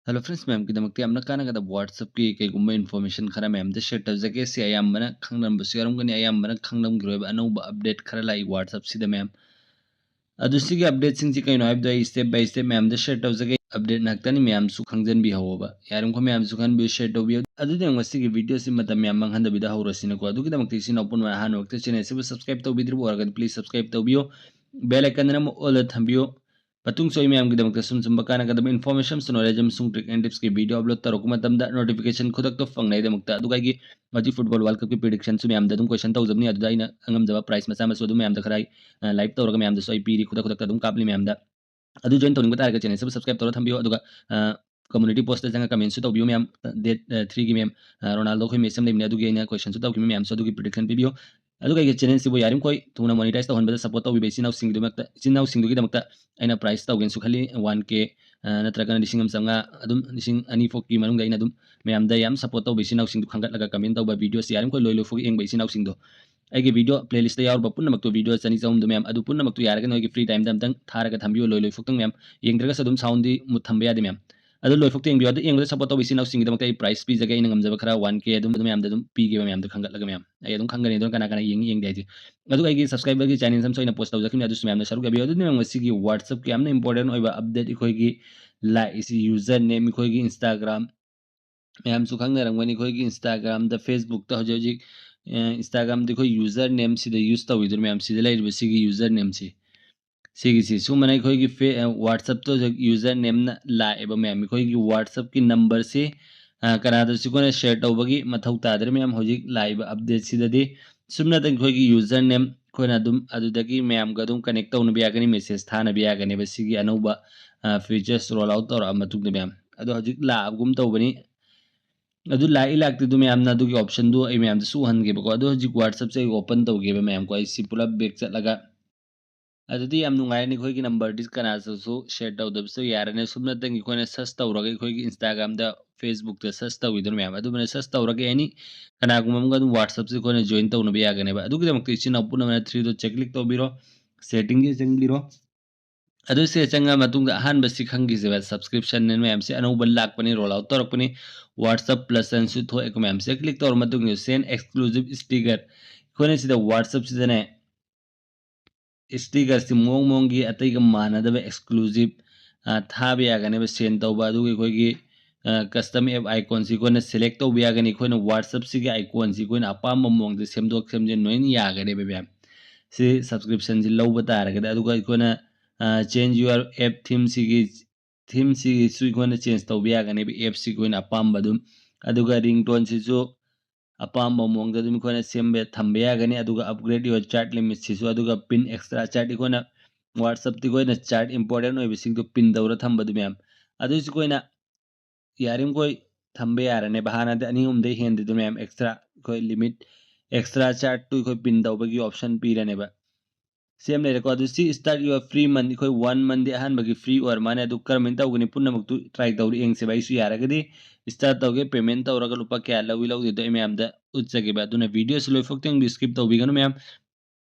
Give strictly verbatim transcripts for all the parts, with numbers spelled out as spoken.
Hello friends, ꯃꯌꯥꯝꯒꯤꯗꯃꯛꯇ ꯌꯥꯝꯅ ꯀꯥꯟꯅꯒꯗꯕ WhatsApp-ꯀꯤ ꯀꯩꯒꯨꯝꯕ information ꯈꯔ ꯃꯌꯥꯝꯗ share ꯇꯧꯖꯒꯦ꯫ ꯁꯤ ꯑꯌꯥꯝꯕꯅ ꯈꯪꯅꯔꯝꯕꯁꯨ ꯌꯥꯎꯔꯝꯒꯅꯤ, ꯑꯌꯥꯝꯕꯅ ꯈꯪꯂꯝꯈꯤꯔꯣꯏꯕ ꯑꯅꯧꯕ update ꯈꯔ ꯂꯥꯛꯏ WhatsApp-ꯁꯤꯗ ꯃꯌꯥꯝ꯫ ꯑꯗꯨ ꯁꯤꯒꯤ update-ꯁꯤꯡꯁꯤ ꯀꯩꯅꯣ ꯍꯥꯏꯕꯗꯣ ꯑꯩ step by step ꯃꯌꯥꯝꯗ share ꯇꯧꯖꯒꯦ꯫ Update ꯉꯥꯛꯇꯅꯤ, ꯃꯌꯥꯝꯁꯨ ꯈꯪꯖꯟꯕꯤꯍꯧꯕ꯫ ꯌꯥꯔꯤꯃꯈꯩ ꯃꯌꯥꯝꯁꯨ ꯈꯪꯍꯟꯕꯤꯌꯨ, share ꯇꯧꯕꯤꯌꯨ꯫ ꯑꯗꯨꯗꯤ ꯉꯁꯤꯒꯤ video-ꯁꯤ ꯃꯇꯝ ꯌꯥꯝ ꯃꯥꯡꯍꯟꯗꯕꯤꯗ ꯍꯧꯔꯁꯤꯅꯀꯣ꯫ ꯑꯗꯨꯒꯤꯗꯃꯛꯇ ꯏꯆꯤꯟ ꯏꯅꯥꯎ ꯄꯨꯝꯅꯃꯛ ꯑꯍꯥꯟꯕꯃꯛꯇ channel-ꯁꯤꯕꯨ subscribe ꯇꯧꯕꯤꯗ꯭ꯔꯤꯕ ꯑꯣꯏꯔꯒꯗꯤ please subscribe ꯇꯧꯕꯤꯌꯨ꯫ Bell icon-ꯗꯅ ꯑꯃꯨꯛ all-ꯗ ꯊꯝꯕꯤꯌꯨ꯫ ꯃꯇꯨꯡꯁꯨ ꯑꯩ ꯃꯌꯥꯝꯒꯤꯗꯃꯛꯇ ꯁꯨꯝ ꯁꯨꯝꯕ ꯀꯥꯟꯅꯒꯗꯕ information, knowledge ꯑꯃꯁꯨꯡ trick and tips-ꯀꯤ video upload ꯇꯧꯔꯛꯄ ꯃꯇꯝꯗ notification ꯈꯨꯗꯛꯇ ꯐꯪꯅꯉꯥꯏꯗꯃꯛꯇ꯫ ꯑꯗꯨꯒ ꯑꯩꯒꯤ ꯍꯧꯖꯤꯛ football World Cup-ꯀꯤ prediction-ꯁꯨ ꯃꯌꯥꯝꯗ ꯑꯗꯨꯝ question ꯇꯧꯖꯕꯅꯤ, ꯑꯗꯨꯗ ꯑꯩꯅ ꯑꯉꯝꯖꯕ prize ꯃꯆꯥ ꯃꯁꯨ ꯑꯗꯨꯝ ꯃꯌꯥꯝꯗ ꯈꯔ, ꯑ, live ꯇꯧꯔꯒ ꯃꯌꯥꯝꯗꯁꯨ ꯑꯩ ꯄꯤꯔꯤ, ꯈꯨꯗꯛ ꯈꯨꯗꯛꯇ ꯑꯗꯨꯝ ꯀꯥꯞꯂꯤ ꯃꯌꯥꯝꯗ꯫ ꯑꯗꯨ join ꯇꯧꯅꯤꯡꯕ ꯇꯥꯔꯒꯗꯤ channel-ꯁꯤꯕꯨ subscribe ꯇꯧꯔ ꯊꯝꯕꯤꯌꯨ, ꯑꯗꯨꯒ, ꯑ, community post-ꯇ ꯆꯪꯉꯒ comment-ꯁꯨ ꯇꯧꯕꯤꯌꯨ ꯃꯌꯥꯝ꯫ Date, ꯑ, three-ꯒꯤ ꯃꯌꯥꯝ, ꯑ, Ronaldo ꯑꯩꯈꯣꯏ match ꯑꯃ ꯂꯩꯕꯅꯦ, ꯑꯗꯨꯒꯤ ꯑꯩꯅ question-ꯁꯨ ꯇꯧꯈꯤꯕ ꯃꯌꯥꯝꯁꯨ ꯑꯗꯨꯒꯤ prediction ꯄꯤꯕꯤꯌꯨ꯫ ꯑꯗꯨꯒ ꯑꯩꯒꯤ channel-ꯁꯤꯕꯨ ꯌꯥꯔꯤꯃꯈꯩ ꯊꯨꯅ monetize ꯇꯧꯍꯟꯕꯗ support ꯇꯧꯕꯤꯕ ꯏꯆꯤꯟ ꯏꯅꯥꯎꯁꯤꯡꯒꯤꯗꯃꯛꯇ, ꯏꯆꯤꯟ ꯏꯅꯥꯎꯁꯤꯡꯗꯨꯒꯤꯗꯃꯛꯇ ꯑꯩꯅ prize ꯇꯧꯒꯦꯅꯁꯨ ꯈꯜꯂꯤ꯫ One K, ꯑ, ꯅꯠꯇ꯭ꯔꯒꯅ ꯂꯤꯁꯤꯡ ꯑꯃ ꯆꯥꯝꯃꯉꯥ, ꯑꯗꯨꯝ ꯂꯤꯁꯤꯡ ꯑꯅꯤ ꯐꯥꯎꯒꯤ ꯃꯅꯨꯡꯗ ꯑꯩꯅ ꯑꯗꯨꯝ ꯃꯌꯥꯝꯗ ꯌꯥꯝ support ꯇꯧꯕ ꯏꯆꯤꯟ ꯏꯅꯥꯎꯁꯤꯡꯗꯨ ꯈꯟꯒꯠꯂꯒ comment ꯇꯧꯕ, video-ꯁꯤ ꯌꯥꯔꯤꯃꯈꯩ ꯂꯣꯏ ꯂꯣꯏꯐꯥꯎ ꯌꯦꯡꯕ ꯏꯆꯤꯟ ꯏꯅꯥꯎꯁꯤꯡꯗꯣ꯫ ꯑꯩꯒꯤ video playlist-ꯇ ꯌꯥꯎꯔꯕ ꯄꯨꯝꯅꯃꯛꯇꯣ, video ꯆꯅꯤ ꯆꯍꯨꯝꯗꯣ ꯃꯌꯥꯝ ꯑꯗꯨ ꯄꯨꯝꯅꯃꯛꯇꯣ ꯌꯥꯔꯒꯅ ꯅꯣꯏꯒꯤ free time-ꯗ ꯑꯝꯇꯪ ꯊꯥꯔꯒ ꯊꯝꯕꯤꯌꯨ, ꯂꯣꯏ ꯂꯣꯏꯐꯥꯎꯇꯪ ꯃꯌꯥꯝ꯫ ꯌꯦꯡꯗ꯭ꯔꯒꯁꯨ ꯑꯗꯨꯝ sound-ꯗꯤ mute ꯊꯝꯕ ꯌꯥꯗꯦ ꯃꯌꯥꯝ꯫ ꯑꯗꯨ ꯂꯣꯏꯐꯥꯎꯇ ꯌꯦꯡꯕꯤꯌꯨ꯫ ꯑꯗꯨ ꯌꯦꯡꯕꯗ support ꯇꯧꯕ ꯏꯆꯤꯟ ꯏꯅꯥꯎꯁꯤꯡꯒꯤꯗꯃꯛꯇ ꯑꯩ prize ꯄꯤꯖꯒꯦ, ꯑꯩꯅ ꯉꯝꯖꯕ ꯈꯔ one K ꯑꯗꯨꯝ, ꯑꯗꯨ ꯃꯌꯥꯝꯗ ꯑꯗꯨꯝ ꯄꯤꯒꯦꯕ ꯃꯌꯥꯝꯗ ꯈꯟꯒꯠꯂꯒ ꯃꯌꯥꯝ꯫ ꯑꯩ ꯑꯗꯨꯝ ꯈꯪꯒꯅꯤ ꯑꯗꯨꯅ ꯀꯅꯥ ꯀꯅꯥ ꯌꯦꯡꯉꯤ ꯌꯦꯡꯗꯦ ꯍꯥꯏꯁꯦ꯫ ꯑꯗꯨꯒ ꯑꯩꯒꯤ subscriber-ꯒꯤ challenge ꯑꯃꯁꯨ ꯑꯩꯅ post ꯇꯧꯖꯈꯤꯕꯅꯤ, ꯑꯗꯨꯁꯨ ꯃꯌꯥꯝꯅ ꯁꯔꯨꯛ ꯌꯥꯕꯤꯌꯨ꯫ ꯑꯗꯨꯅ ꯉꯁꯤꯒꯤ WhatsApp-ꯀꯤ ꯌꯥꯝꯅ important ꯑꯣꯏꯕ update, ꯑꯩꯈꯣꯏꯒꯤ ꯂꯥꯛꯏꯁꯤ username, ꯑꯩꯈꯣꯏꯒꯤ Instagram, ꯃꯌꯥꯝꯁꯨ ꯈꯪꯅꯔꯝꯒꯅꯤ, ꯑꯩꯈꯣꯏꯒꯤ Instagram-ꯗ, Facebook-ꯇ ꯍꯧꯖꯤꯛ ꯍꯧꯖꯤꯛ, ꯑ, Instagram-ꯗ ꯑꯩꯈꯣꯏ username-ꯁꯤꯗ use ꯇꯧꯋꯤꯗꯅ ꯃꯌꯥꯝ, ꯁꯤꯗ ꯂꯩꯔꯤꯕ ꯁꯤꯒꯤ username-ꯁꯤ, ꯁꯤꯒꯤꯁꯤ ꯁꯨꯝꯕꯅ ꯑꯩꯈꯣꯏꯒꯤ ꯐꯦ-, ꯑ, WhatsApp-ꯇ ꯍꯧꯖꯤꯛ username-ꯅ ꯂꯥꯛꯑꯦꯕ ꯃꯌꯥꯝ꯫ ꯑꯩꯈꯣꯏꯒꯤ WhatsApp-ꯀꯤ number-ꯁꯤ, ꯑ, ꯀꯅꯥꯗꯁꯨ ꯑꯩꯈꯣꯏꯅ share ꯇꯧꯕꯒꯤ ꯃꯊꯧ ꯇꯥꯗ꯭ꯔꯦ ꯃꯌꯥꯝ꯫ ꯍꯧꯖꯤꯛ ꯂꯥꯛꯏꯕ update-ꯁꯤꯗꯗꯤ ꯁꯨꯞꯅꯇꯪ ꯑꯩꯈꯣꯏꯒꯤ username ꯑꯩꯈꯣꯏꯅ ꯑꯗꯨꯝ ꯑꯗꯨꯗꯒꯤ ꯃꯌꯥꯝꯒ ꯑꯗꯨꯝ connect ꯇꯧꯅꯕ ꯌꯥꯒꯅꯤ, message ꯊꯥꯅꯕ ꯌꯥꯒꯅꯦꯕ ꯁꯤꯒꯤ ꯑꯅꯧꯕ, ꯑ, features roll out ꯇꯧꯔꯛꯑ ꯃꯇꯨꯡꯗ ꯃꯌꯥꯝ꯫ ꯑꯗꯣ ꯍꯧꯖꯤꯛ ꯂꯥꯛꯑꯒꯨꯝ ꯇꯧꯕꯅꯤ꯫ ꯑꯗꯨ ꯂꯥꯛꯏ ꯂꯥꯛꯇꯦꯗꯨ ꯃꯌꯥꯝꯅ ꯑꯗꯨꯒꯤ option-ꯗꯨ ꯑꯩ ꯃꯌꯥꯝꯗꯁꯨ ꯎꯍꯟꯒꯦꯕꯀꯣ꯫ ꯑꯗꯣ ꯍꯧꯖꯤꯛ WhatsApp-ꯁꯦ ꯑꯩ open ꯇꯧꯒꯦꯕ ꯃꯌꯥꯝꯀꯣ꯫ ꯑꯩ ꯁꯤ ꯄꯨꯂꯞ back ꯆꯠꯂꯒ, ꯑꯗꯨꯗꯤ ꯌꯥꯝ ꯅꯨꯡꯉꯥꯏꯔꯅꯤ꯫ ꯑꯩꯈꯣꯏꯒꯤ number-ꯗꯤ ꯀꯅꯥꯗꯁꯨ share ꯇꯧꯗꯕꯁꯨ ꯌꯥꯔꯅꯤ꯫ ꯁꯨꯞꯅꯇꯪꯒꯤ ꯑꯩꯈꯣꯏꯅ search ꯇꯧꯔꯒ ꯑꯩꯈꯣꯏꯒꯤ Instagram-ꯗ, Facebook-ꯇ search ꯇꯧꯈꯤꯗꯣꯏꯅꯦ ꯃꯌꯥꯝ꯫ ꯑꯗꯨꯃꯥꯏꯅ search ꯇꯧꯔꯒ any ꯀꯅꯥꯒꯨꯝꯕ ꯑꯃꯒ ꯑꯗꯨꯝ WhatsApp-ꯁꯦ ꯑꯩꯈꯣꯏꯅ join ꯇꯧꯅꯕ ꯌꯥꯒꯅꯦꯕ꯫ ꯑꯗꯨꯒꯤꯗꯃꯛꯇ ꯏꯆꯤꯟ ꯏꯅꯥꯎ ꯄꯨꯝꯅꯃꯛꯅ three dot-ꯁꯦ click ꯇꯧꯕꯤꯔꯣ, setting-ꯁꯦ ꯆꯪꯕꯤꯔꯣ꯫ ꯑꯗꯨ ꯁꯤꯗ ꯆꯪꯉ ꯃꯇꯨꯡꯗ ꯑꯍꯥꯟꯕ ꯁꯤ ꯈꯪꯈꯤꯁꯦꯕ, subscription ꯃꯌꯥꯝꯁꯦ ꯑꯅꯧꯕ ꯂꯥꯛꯄꯅꯤ, roll out ꯇꯧꯔꯛꯄꯅꯤ, WhatsApp Plus ꯑꯅꯁꯨ ꯊꯣꯛꯑꯦꯀꯣ ꯃꯌꯥꯝ꯫ ꯁꯤꯗ click ꯇꯧꯔ ꯃꯇꯨꯡꯗ send exclusive sticker, ꯑꯩꯈꯣꯏꯅ ꯁꯤꯗ WhatsApp ꯁꯤꯗꯅꯦ stickerꯁꯤ ꯃꯑꯣꯡ ꯃꯑꯣꯡꯒꯤ ꯑꯇꯩꯒ ꯃꯥꯟꯅꯗꯕ exclusive ꯊꯥꯕ ꯌꯥꯒꯅꯦꯕ꯫ Send ꯇꯧꯕ ꯑꯗꯨꯒ ꯑꯩꯈꯣꯏꯒꯤ custom app iconꯁꯤ ꯑꯩꯈꯣꯏꯅ select ꯇꯧꯕ ꯌꯥꯒꯅꯤ꯫ ꯑꯩꯈꯣꯏꯅ WhatsAppꯁꯤꯒꯤ iconꯁꯤ ꯑꯩꯈꯣꯏꯅ ꯑꯄꯥꯝꯕ ꯃꯑꯣꯡꯗ ꯁꯦꯝꯗꯣꯛ ꯁꯦꯝꯖꯤꯟ ꯂꯣꯏꯅ ꯌꯥꯒꯅꯦꯕ ꯃꯌꯥꯝ꯫ ꯁꯤ subscriptionꯁꯤ ꯂꯧꯕ ꯇꯥꯔꯒꯗꯤ, ꯑꯗꯨꯒ ꯑꯩꯈꯣꯏꯅ change your app themeꯁꯤꯒꯤ themeꯁꯤꯒꯤꯁꯨ ꯑꯩꯈꯣꯏꯅ change ꯇꯧꯕ ꯌꯥꯒꯅꯦꯕ, appꯁꯤ ꯑꯩꯈꯣꯏꯅ ꯑꯄꯥꯝꯕ ꯑꯗꯨꯝ꯫ ꯑꯗꯨꯒ ringtoneꯁꯤꯁꯨ ꯑꯄꯥꯝꯕ ꯃꯑꯣꯡꯗ ꯑꯗꯨꯝ ꯑꯩꯈꯣꯏꯅ ꯁꯦꯝꯕ ꯊꯝꯕ ꯌꯥꯒꯅꯤ꯫ ꯑꯗꯨꯒ upgrade your chat limitꯁꯤꯁꯨ, ꯑꯗꯨꯒ pin extra chat, ꯑꯩꯈꯣꯏꯅ WhatsAppꯇꯤ ꯑꯩꯈꯣꯏꯅ chat important ꯑꯣꯏꯕꯁꯤꯡꯗꯣ pin ꯇꯧꯔ ꯊꯝꯕꯗꯨ ꯃꯌꯥꯝ, ꯑꯗꯨꯁꯨ ꯑꯩꯈꯣꯏꯅ ꯌꯥꯔꯤꯃꯈꯣꯏ ꯊꯝꯕ ꯌꯥꯔꯅꯦꯕ꯫ ꯍꯥꯟꯅꯗꯤ ꯑꯅꯤ ꯑꯍꯨꯝꯗꯩ ꯍꯦꯟꯗꯦ ꯑꯗꯨ ꯃꯌꯥꯝ, extra ꯑꯩꯈꯣꯏ limit, extra chatꯇꯨ ꯑꯩꯈꯣꯏ pin ꯇꯧꯕꯒꯤ option ꯄꯤꯔꯅꯦꯕ꯫ ꯁꯤ ꯑꯃ ꯂꯩꯔꯦꯀꯣ꯫ ꯑꯗꯨ ꯁꯤ start your free month, ꯑꯩꯈꯣꯏ one monthꯗꯤ ꯑꯍꯥꯟꯕꯒꯤ free ꯑꯣꯏꯔ ꯃꯥꯅꯦ꯫ ꯑꯗꯨ ꯀꯔꯝꯍꯥꯏꯅ ꯇꯧꯒꯅꯤ ꯄꯨꯝꯅꯃꯛꯇꯨ try ꯇꯧꯔ ꯌꯦꯡꯁꯦꯕ꯫ ꯑꯩꯁꯨ ꯌꯥꯔꯒꯗꯤ start ꯇꯧꯒꯦ, payment ꯇꯧꯔꯒ ꯂꯨꯄꯥ ꯀꯌꯥ ꯂꯧꯏ ꯂꯧꯗꯦꯗꯣ ꯑꯩ ꯃꯌꯥꯝꯗ ꯎꯠꯆꯒꯦꯕ꯫ ꯑꯗꯨꯅ videoꯁꯤ ꯂꯣꯏꯐꯥꯎ ꯌꯦꯡꯕꯤꯌꯨ, skip ꯇꯧꯕꯤꯒꯅꯨ ꯃꯌꯥꯝ꯫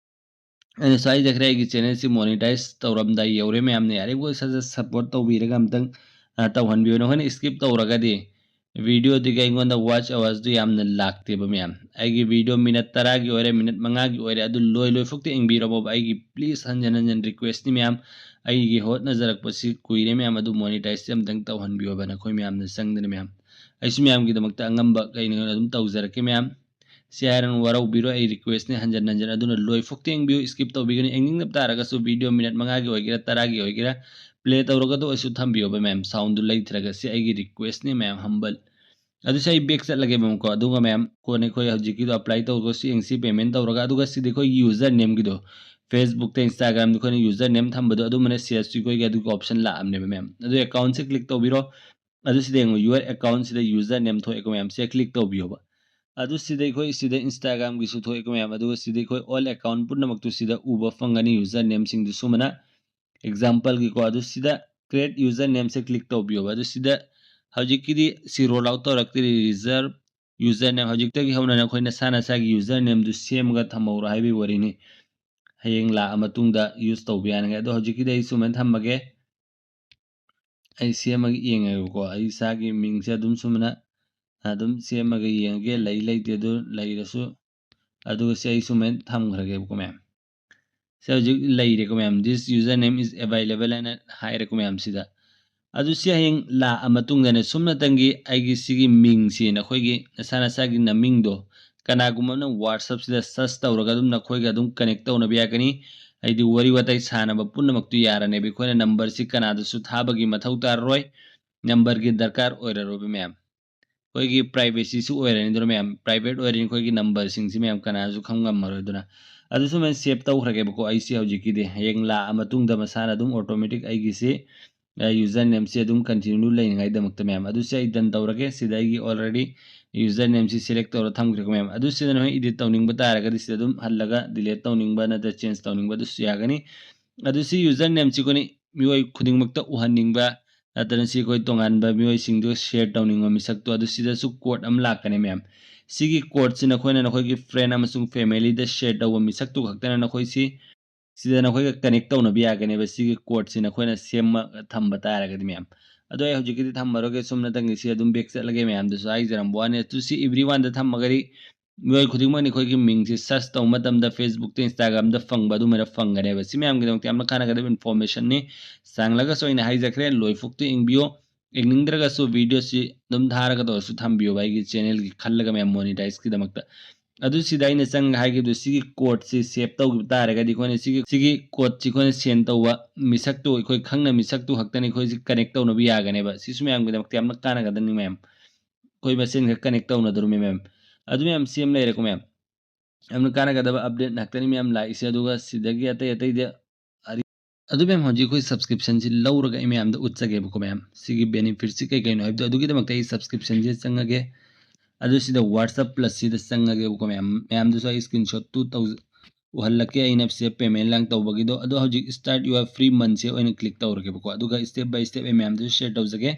ꯑꯩꯅ ꯁ꯭ꯋꯥꯏꯗ ꯈꯔ ꯑꯩꯒꯤ channelꯁꯤ monetize ꯇꯧꯔꯝꯗꯥꯏ ꯌꯧꯔꯦ ꯃꯌꯥꯝꯅ, ꯌꯥꯔꯤꯕ ꯁꯠ ꯁꯠ support ꯇꯧꯕꯤꯔꯒ ꯑꯝꯇꯪ ꯇꯧꯍꯟꯕꯤꯌꯨ꯫ ꯅꯈꯣꯏꯅ skip ꯇꯧꯔꯒꯗꯤ videoꯗꯒꯤ ꯑꯩꯉꯣꯟꯗ watch hoursꯗꯨ ꯌꯥꯝꯅ ꯂꯥꯛꯇꯦꯕ ꯃꯌꯥꯝ꯫ ꯑꯩꯒꯤ video minute ꯇꯔꯥꯒꯤ ꯑꯣꯏꯔꯦ, minute ꯃꯉꯥꯒꯤ ꯑꯣꯏꯔꯦ, ꯑꯗꯨ ꯂꯣꯏ ꯂꯣꯏꯐꯥꯎꯇ ꯌꯦꯡꯕꯤꯔꯝꯃꯣꯕ꯫ ꯑꯩꯒꯤ please ꯍꯟꯖꯟ ꯍꯟꯖꯟ requestꯅꯤ ꯃꯌꯥꯝ꯫ ꯑꯩꯒꯤ ꯍꯣꯠꯅꯖꯔꯛꯄꯁꯤ ꯀꯨꯏꯔꯦ ꯃꯌꯥꯝ, ꯑꯗꯨ monetizeꯁꯦ ꯑꯝꯇꯪ ꯇꯧꯍꯟꯕꯤꯌꯣꯕ ꯅꯈꯣꯏ ꯃꯌꯥꯝꯅ ꯆꯪꯗꯅ ꯃꯌꯥꯝ꯫ ꯑꯩꯁꯨ ꯃꯌꯥꯝꯒꯤꯗꯃꯛꯇ ꯑꯉꯝꯕ ꯀꯩꯅꯣ ꯑꯗꯨꯝ ꯇꯧꯖꯔꯛꯀꯦ ꯃꯌꯥꯝ꯫ ꯁꯤ ꯍꯥꯏꯔꯅꯨ, ꯋꯥꯔꯧꯕꯤꯔꯣ, ꯑꯩ requestꯅꯤ ꯍꯟꯖꯟ ꯍꯟꯖꯟ꯫ ꯑꯗꯨꯅ ꯂꯣꯏꯐꯥꯎꯇ ꯌꯦꯡꯕꯤꯌꯨ, skip ꯇꯧꯕꯤꯒꯅꯨ꯫ ꯌꯦꯡꯅꯤꯡꯗꯕ ꯇꯥꯔꯒꯁꯨ video minute ꯃꯉꯥꯒꯤ ꯑꯣꯏꯒꯦꯔꯥ ꯇꯔꯥꯒꯤ ꯑꯣꯏꯒꯦꯔꯥ play ꯇꯧꯔꯒꯗ ꯑꯣꯏꯁꯨ ꯊꯝꯕꯤꯌꯣꯕ ꯃꯌꯥꯝ, soundꯗꯨ ꯂꯩꯇ꯭ꯔꯒ꯫ ꯁꯤ ꯑꯩꯒꯤ requestꯅꯤ ꯃꯌꯥꯝ, humble꯫ ꯑꯗꯨ ꯁꯤ ꯑꯩ back ꯆꯠꯂꯒꯦꯕꯀꯣ꯫ ꯑꯗꯨꯒ ꯃꯌꯥꯝ ꯀꯣꯟꯅ ꯑꯩꯈꯣꯏ ꯍꯧꯖꯤꯛꯀꯤꯗꯣ apply ꯇꯧꯔꯒ ꯁꯤ ꯌꯦꯡꯁꯤ, payment ꯇꯧꯔꯒ꯫ ꯑꯗꯨꯒ ꯁꯤꯗꯤ ꯑꯩꯈꯣꯏꯒꯤ usernameꯒꯤꯗꯣ, Facebookꯇ Instagramꯗ ꯑꯩꯈꯣꯏꯅ username ꯊꯝꯕꯗꯣ, ꯑꯗꯨꯃꯅ ꯁꯤ ꯑꯩꯈꯣꯏꯒꯤ ꯑꯗꯨꯒꯤ option ꯂꯥꯛꯑꯕꯅꯦꯕ ꯃꯌꯥꯝ꯫ ꯑꯗꯨ accountꯁꯦ click ꯇꯧꯕꯤꯔꯣ꯫ ꯑꯗꯨ ꯁꯤꯗ ꯌꯦꯡꯉꯣ, your accountꯁꯤꯗ username ꯊꯣꯛꯑꯦꯀꯣ ꯃꯌꯥꯝ, ꯁꯤꯗ click ꯇꯧꯕꯤꯌꯣꯕ꯫ ꯑꯗꯨ ꯁꯤꯗ ꯑꯩꯈꯣꯏ ꯁꯤꯗ Instagramꯒꯤꯁꯨ ꯊꯣꯛꯑꯦꯀꯣ ꯃꯌꯥꯝ, ꯑꯗꯨꯒ ꯁꯤꯗ ꯑꯩꯈꯣꯏ all account ꯄꯨꯝꯅꯃꯛꯇꯨ ꯁꯤꯗ ꯎꯕ ꯐꯪꯒꯅꯤ usernameꯁꯤꯡꯗꯨ ꯁꯨꯃꯅ꯫ Exampleꯒꯤꯀꯣ, ꯑꯗꯨ ꯁꯤꯗ create usernameꯁꯦ click ꯇꯧꯕꯤꯌꯣꯕ꯫ ꯑꯗꯨ ꯁꯤꯗ ꯍꯧꯖꯤꯛꯀꯤꯗꯤ ꯁꯤ roll out ꯇꯧꯔꯛꯇ꯭ꯔꯤ, reserve username꯫ ꯍꯧꯖꯤꯛꯇꯒꯤ ꯍꯧꯅ ꯅꯈꯣꯏ ꯅꯁꯥ ꯅꯁꯥꯒꯤ usernameꯗꯨ ꯁꯦꯝꯃꯒ ꯊꯝꯍꯧꯔꯣ ꯍꯥꯏꯕꯒꯤ ꯋꯥꯔꯤꯅꯤ꯫ ꯍꯌꯦꯡ ꯂꯥꯛꯑ ꯃꯇꯨꯡꯗ ꯌꯨꯁ ꯇꯧꯕ ꯌꯥꯅꯉꯥꯏ꯫ ꯑꯗꯣ ꯍꯧꯖꯤꯛꯀꯤꯗꯤ ꯑꯩ ꯁꯨꯃꯥꯏꯅ ꯊꯝꯃꯒꯦ꯫ ꯑꯩ ꯁꯦꯝꯃꯒ ꯌꯦꯡꯉꯒꯦꯀꯣ꯫ ꯑꯩ ꯏꯁꯥꯒꯤ ꯃꯤꯡꯁꯦ ꯑꯗꯨꯝ ꯁꯨꯃꯥꯏꯅ ꯑꯗꯨꯝ ꯁꯦꯝꯃꯒ ꯌꯦꯡꯉꯒꯦ, ꯂꯩ ꯂꯩꯇꯦ ꯑꯗꯨ ꯂꯩꯔꯁꯨ꯫ ꯑꯗꯨꯒ ꯁꯤ ꯑꯩ ꯁꯨꯃꯥꯏꯅ ꯊꯝꯈ꯭ꯔꯒꯦꯕꯀꯣ ꯃꯌꯥꯝ꯫ ꯁꯤ ꯍꯧꯖꯤꯛ ꯂꯩꯔꯦꯀꯣ ꯃꯌꯥꯝ, "This username is available" ꯍꯥꯏꯅ ꯍꯥꯏꯔꯦꯀꯣ ꯃꯌꯥꯝ ꯁꯤꯗ꯫ ꯑꯗꯨ ꯁꯤ ꯍꯌꯦꯡ ꯂꯥꯛꯑ ꯃꯇꯨꯡꯗꯅꯦ, ꯁꯨꯝꯅꯇꯪꯒꯤ ꯑꯩꯒꯤ ꯁꯤꯒꯤ ꯃꯤꯡꯁꯤ ꯅꯈꯣꯏꯒꯤ ꯅꯁꯥ ꯅꯁꯥꯒꯤ ꯅꯃꯤꯡꯗꯣ ꯀꯅꯥꯒꯨꯝꯕ ꯑꯃꯅ WhatsApp-ꯁꯤꯗ search ꯇꯧꯔꯒ ꯑꯗꯨꯝ ꯅꯈꯣꯏꯒ ꯑꯗꯨꯝ connect ꯇꯧꯅꯕ ꯌꯥꯒꯅꯤ꯫ ꯍꯥꯏꯗꯤ ꯋꯥꯔꯤ ꯋꯥꯇꯥꯏ ꯁꯥꯟꯅꯕ ꯄꯨꯝꯅꯃꯛꯇꯨ ꯌꯥꯔꯅꯦꯕ꯫ ꯑꯩꯈꯣꯏꯅ number-ꯁꯤ ꯀꯅꯥꯗꯁꯨ ꯊꯥꯕꯒꯤ ꯃꯊꯧ ꯇꯥꯔꯔꯣꯏ, number-ꯒꯤ ꯗꯔꯀꯥꯔ ꯑꯣꯏꯔꯔꯣꯏꯕ ꯃꯌꯥꯝ꯫ ꯑꯩꯈꯣꯏꯒꯤ privacy-ꯁꯨ ꯑꯣꯏꯔꯅꯤ ꯑꯗꯨꯅ ꯃꯌꯥꯝ, private ꯑꯣꯏꯔꯅꯤ ꯑꯩꯈꯣꯏꯒꯤ number-ꯁꯤꯡꯁꯤ ꯃꯌꯥꯝ, ꯀꯅꯥꯁꯨ ꯈꯪ ꯉꯝꯃꯔꯣꯏ꯫ ꯑꯗꯨꯅ ꯑꯗꯨ ꯁꯨꯃꯥꯏꯅ save ꯇꯧꯈ꯭ꯔꯒꯦꯕꯀꯣ꯫ ꯑꯩꯁꯤ ꯍꯧꯖꯤꯛꯀꯤꯗꯤ ꯍꯌꯦꯡ ꯂꯥꯛꯑ ꯃꯇꯨꯡꯗ ꯃꯁꯥꯅ ꯑꯗꯨꯝ automatic ꯑꯩꯒꯤꯁꯤ username-ꯁꯤ ꯑꯗꯨꯝ continue ꯂꯩꯅꯉꯥꯏꯗꯃꯛꯇ ꯃꯌꯥꯝ꯫ ꯑꯗꯨꯁꯦ ꯑꯩ done ꯇꯧꯔꯒꯦ꯫ ꯁꯤꯗ ꯑꯩꯒꯤ already username-ꯁꯤ select ꯇꯧꯔ ꯊꯝꯈ꯭ꯔꯦꯀꯣ ꯃꯌꯥꯝ꯫ ꯑꯗꯨ ꯁꯤꯗ ꯅꯈꯣꯏ edit ꯇꯧꯅꯤꯡꯕ ꯇꯥꯔꯒꯗꯤ ꯁꯤꯗ ꯑꯗꯨꯝ ꯍꯜꯂꯒ delete ꯇꯧꯅꯤꯡꯕ ꯅꯠꯇ꯭ꯔ change ꯇꯧꯅꯤꯡꯕ ꯑꯗꯨꯁꯨ ꯌꯥꯒꯅꯤ꯫ ꯑꯗꯨ ꯁꯤ username-ꯁꯤ ꯑꯩꯈꯣꯏꯅ ꯃꯤꯑꯣꯏ ꯈꯨꯗꯤꯡꯃꯛꯇ ꯎꯍꯟꯅꯤꯡꯕ ꯅꯠꯇ꯭ꯔꯒ ꯁꯤ ꯑꯩꯈꯣꯏ ꯇꯣꯉꯥꯟꯕ ꯃꯤꯑꯣꯏꯁꯤꯡꯗꯨꯒ share ꯇꯧꯅꯤꯡꯕ ꯃꯤꯁꯛꯇꯣ, ꯑꯗꯨ ꯁꯤꯗꯁꯨ code ꯑꯃ ꯂꯥꯛꯀꯅꯤ ꯃꯌꯥꯝ꯫ ꯁꯤꯒꯤ code-ꯁꯤ ꯅꯈꯣꯏꯅ ꯅꯈꯣꯏꯒꯤ friend ꯑꯃꯁꯨꯡ family-ꯗ share ꯇꯧꯕ ꯃꯤꯁꯛꯇꯨ ꯈꯛꯇꯅ ꯅꯈꯣꯏꯁꯤ ꯁꯤꯗ ꯅꯈꯣꯏꯒ connect ꯇꯧꯅꯕ ꯌꯥꯒꯅꯦꯕ꯫ ꯁꯤꯒꯤ code-ꯁꯤ ꯅꯈꯣꯏꯅ ꯁꯦꯝꯃ ꯊꯝꯕ ꯇꯥꯔꯒꯗꯤ ꯃꯌꯥꯝ꯫ ꯑꯗꯣ ꯑꯩ ꯍꯧꯖꯤꯛꯀꯤꯗꯤ ꯊꯝꯃꯔꯣꯏꯒꯦ, ꯁꯨꯝꯅꯇꯪꯒꯤ ꯁꯤ ꯑꯗꯨꯝ back ꯆꯠꯂꯒꯦ ꯃꯌꯥꯝꯗꯁꯨ ꯍꯥꯏꯖꯔꯝꯕ ꯋꯥꯅꯤ꯫ ꯑꯗꯨ ꯁꯤ everyone-ꯗ ꯊꯝꯃꯒꯗꯤ ꯃꯤꯑꯣꯏ ꯈꯨꯗꯤꯡꯃꯛꯅ ꯑꯩꯈꯣꯏꯒꯤ ꯃꯤꯡꯁꯤ search ꯇꯧꯕ ꯃꯇꯝꯗ Facebook-ꯇ, Instagram-ꯗ ꯐꯪꯕ ꯑꯗꯨꯃꯥꯏꯅ ꯐꯪꯒꯅꯦꯕ꯫ ꯁꯤ ꯃꯌꯥꯝꯒꯤꯗꯃꯛꯇ ꯌꯥꯝꯅ ꯀꯥꯟꯅꯒꯗꯕ information-ꯅꯤ꯫ ꯁꯥꯡꯂꯒꯁꯨ ꯑꯩꯅ ꯍꯥꯏꯖꯈ꯭ꯔꯦ, ꯂꯣꯏꯐꯥꯎꯇ ꯌꯦꯡꯕꯤꯌꯨ꯫ ꯌꯦꯡꯅꯤꯡꯗ꯭ꯔꯒꯁꯨ video-ꯁꯤ ꯑꯗꯨꯝ ꯊꯥꯔꯒ ꯇꯧꯔꯁꯨ ꯊꯝꯕꯤꯌꯣꯕ, ꯑꯩꯒꯤ channel-ꯒꯤ ꯈꯜꯂꯒ ꯃꯌꯥꯝ monetize-ꯀꯤꯗꯃꯛꯇ꯫ ꯑꯗꯨ ꯁꯤꯗ ꯑꯩꯅ ꯆꯪꯉꯒ ꯍꯥꯏꯈꯤꯕꯗꯣ, ꯁꯤꯒꯤ code-ꯁꯤ save ꯇꯧꯈꯤꯕ ꯇꯥꯔꯒꯗꯤ ꯑꯩꯈꯣꯏꯅ ꯁꯤꯒꯤ, ꯁꯤꯒꯤ code-ꯁꯤ ꯑꯩꯈꯣꯏꯅ send ꯇꯧꯕ ꯃꯤꯁꯛꯇꯨ, ꯑꯩꯈꯣꯏ ꯈꯪꯅ ꯃꯤꯁꯛꯇꯨ ꯈꯛꯇꯅꯤ ꯑꯩꯈꯣꯏꯁꯤ connect ꯇꯧꯅꯕ ꯌꯥꯒꯅꯦꯕ꯫ ꯁꯤꯁꯨ ꯃꯌꯥꯝꯒꯤꯗꯃꯛꯇ ꯌꯥꯝꯅ ꯀꯥꯟꯅꯒꯗꯕꯅꯤ ꯃꯌꯥꯝ꯫ ꯑꯩꯈꯣꯏ ꯃꯁꯦꯟ ꯈꯛ connect ꯇꯧꯅꯗꯧꯔꯤꯃꯤ ꯃꯌꯥꯝ꯫ ꯑꯗꯨ ꯃꯌꯥꯝ ꯁꯤ ꯑꯃ ꯂꯩꯔꯦꯀꯣ ꯃꯌꯥꯝ꯫ ꯌꯥꯝꯅ ꯀꯥꯟꯅꯒꯗꯕ update ꯉꯥꯛꯇꯅꯤ ꯃꯌꯥꯝ ꯂꯥꯛꯏꯁꯦ꯫ ꯑꯗꯨꯒ ꯁꯤꯗꯒꯤ ꯑꯇꯩ ꯑꯇꯩꯗ ꯑꯔꯤ-, ꯑꯗꯨ ꯃꯌꯥꯝ ꯍꯧꯖꯤꯛ ꯑꯩꯈꯣꯏ subscription-ꯁꯤ ꯂꯧꯔꯒ ꯑꯩ ꯃꯌꯥꯝꯗ ꯎꯠꯆꯒꯦꯕꯀꯣ ꯃꯌꯥꯝ꯫ ꯁꯤꯒꯤ benefit-ꯁꯤ ꯀꯩ ꯀꯩꯅꯣ ꯍꯥꯏꯕꯗꯣ ꯑꯗꯨꯒꯤꯗꯃꯛꯇ ꯑꯩ subscription-ꯁꯦ ꯆꯪꯉꯒꯦ꯫ ꯑꯗꯨ ꯁꯤꯗ WhatsApp Plus-ꯁꯤꯗ ꯆꯪꯉꯒꯦꯕꯀꯣ ꯃꯌꯥꯝ꯫ ꯃꯌꯥꯝꯗꯁꯨ ꯑꯩ screenshot-ꯇꯨ ꯇꯧ-, ꯎꯍꯜꯂꯛꯀꯦ ꯑꯩꯅ ꯁꯤꯗ payment ꯂꯥꯡ ꯇꯧꯕꯒꯤꯗꯣ꯫ ꯑꯗꯣ ꯍꯧꯖꯤꯛ start your free month-ꯁꯦ ꯑꯣꯏꯅ click ꯇꯧꯔꯒꯦꯕꯀꯣ꯫ ꯑꯗꯨꯒ step by step ꯑꯩ ꯃꯌꯥꯝꯗꯁꯨ share ꯇꯧꯖꯒꯦ꯫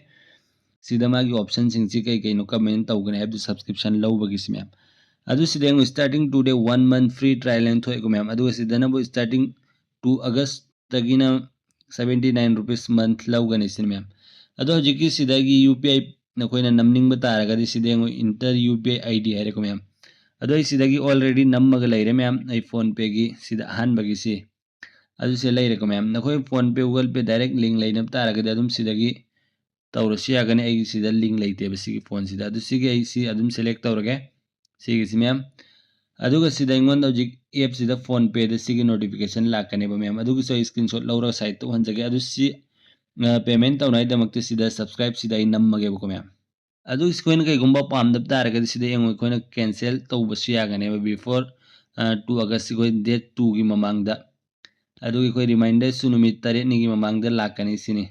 ꯁꯤꯗ ꯃꯥꯒꯤ option-ꯁꯤꯡꯁꯤ ꯀꯩ ꯀꯩꯅꯣ, ꯀꯃꯥꯏꯅ ꯇꯧꯒꯅꯤ ꯍꯥꯏꯕꯗꯨ subscription ꯂꯧꯕꯒꯤꯁꯤ ꯃꯌꯥꯝ꯫ ꯑꯗꯨ ꯁꯤꯗ ꯌꯦꯡꯉꯨ, starting today one month free trial ꯍꯥꯏꯅ ꯊꯣꯛꯑꯦꯀꯣ ꯃꯌꯥꯝ꯫ ꯑꯗꯨꯒ ꯁꯤꯗꯅꯕꯨ starting two August ꯇꯒꯤꯅ seventy nine rupees month ꯂꯧꯒꯅꯤ ꯁꯤꯅꯤ ꯃꯌꯥꯝ꯫ ꯑꯗꯣ ꯍꯧꯖꯤꯛꯀꯤ ꯁꯤꯗꯒꯤ ꯌꯨ ꯄꯤ ꯑꯥꯏ ꯅꯈꯣꯏꯅ ꯅꯝꯅꯤꯡꯕ ꯇꯥꯔꯒꯗꯤ ꯁꯤꯗ ꯌꯦꯡꯉꯨ, enter U P I I D ꯍꯥꯏꯔꯦꯀꯣ ꯃꯌꯥꯝ꯫ ꯑꯗꯣ ꯑꯩ ꯁꯤꯗꯒꯤ already ꯅꯝꯃꯒ ꯂꯩꯔꯦ ꯃꯌꯥꯝ, ꯑꯩ PhonePeꯒꯤ ꯁꯤꯗ ꯑꯍꯥꯟꯕꯒꯤꯁꯤ꯫ ꯑꯗꯨ ꯁꯤꯗ ꯂꯩꯔꯦꯀꯣ ꯃꯌꯥꯝ꯫ ꯅꯈꯣꯏ PhonePe, Google Pay direct link ꯂꯩꯅꯕ ꯇꯥꯔꯒꯗꯤ ꯑꯗꯨꯝ ꯁꯤꯗꯒꯤ ꯇꯧꯔꯁꯨ ꯌꯥꯒꯅꯤ꯫ ꯑꯩꯒꯤ ꯁꯤꯗ link ꯂꯩꯇꯦꯕ ꯁꯤꯒꯤ phoneꯁꯤꯗ꯫ ꯑꯗꯨ ꯁꯤꯒꯤ ꯑꯩ ꯁꯤ ꯑꯗꯨꯝ select ꯇꯧꯔꯒꯦ꯫ ꯁꯤꯒꯤꯁꯤ ꯃꯌꯥꯝ꯫ ꯑꯗꯨꯒ ꯁꯤꯗ ꯑꯩꯉꯣꯟꯗ ꯍꯧꯖꯤꯛ appꯁꯤꯗ PhonePeꯗ ꯁꯤꯒꯤ notification ꯂꯥꯛꯀꯅꯦꯕ ꯃꯌꯥꯝ꯫ ꯑꯗꯨꯒꯤꯁꯨ ꯑꯩ screenshot ꯂꯧꯔꯒ sideꯇ ꯎꯍꯟꯖꯒꯦ꯫ ꯑꯗꯨ ꯁꯤ, ꯑ, payment ꯇꯧꯅꯉꯥꯏꯗꯃꯛꯇ ꯁꯤꯗ subscribeꯁꯤꯗ ꯑꯩ ꯅꯝꯃꯒꯦꯕꯀꯣ ꯃꯌꯥꯝ꯫ ꯑꯗꯨ ꯑꯩꯈꯣꯏꯅ ꯀꯩꯒꯨꯝꯕ ꯄꯥꯝꯗꯕ ꯇꯥꯔꯒꯗꯤ ꯁꯤꯗ ꯌꯦꯡꯉꯨ, ꯑꯩꯈꯣꯏꯅ cancel ꯇꯧꯕꯁꯨ ꯌꯥꯒꯅꯦꯕ before, ꯑ, two August, ꯑꯩꯈꯣꯏ date twoꯒꯤ ꯃꯃꯥꯡꯗ꯫ ꯑꯗꯨꯒꯤ ꯑꯩꯈꯣꯏ reminderꯁꯨ ꯅꯨꯃꯤꯠ ꯇꯔꯦꯠꯅꯤꯒꯤ ꯃꯃꯥꯡꯗ ꯂꯥꯛꯀꯅꯤ ꯁꯤꯅꯤ꯫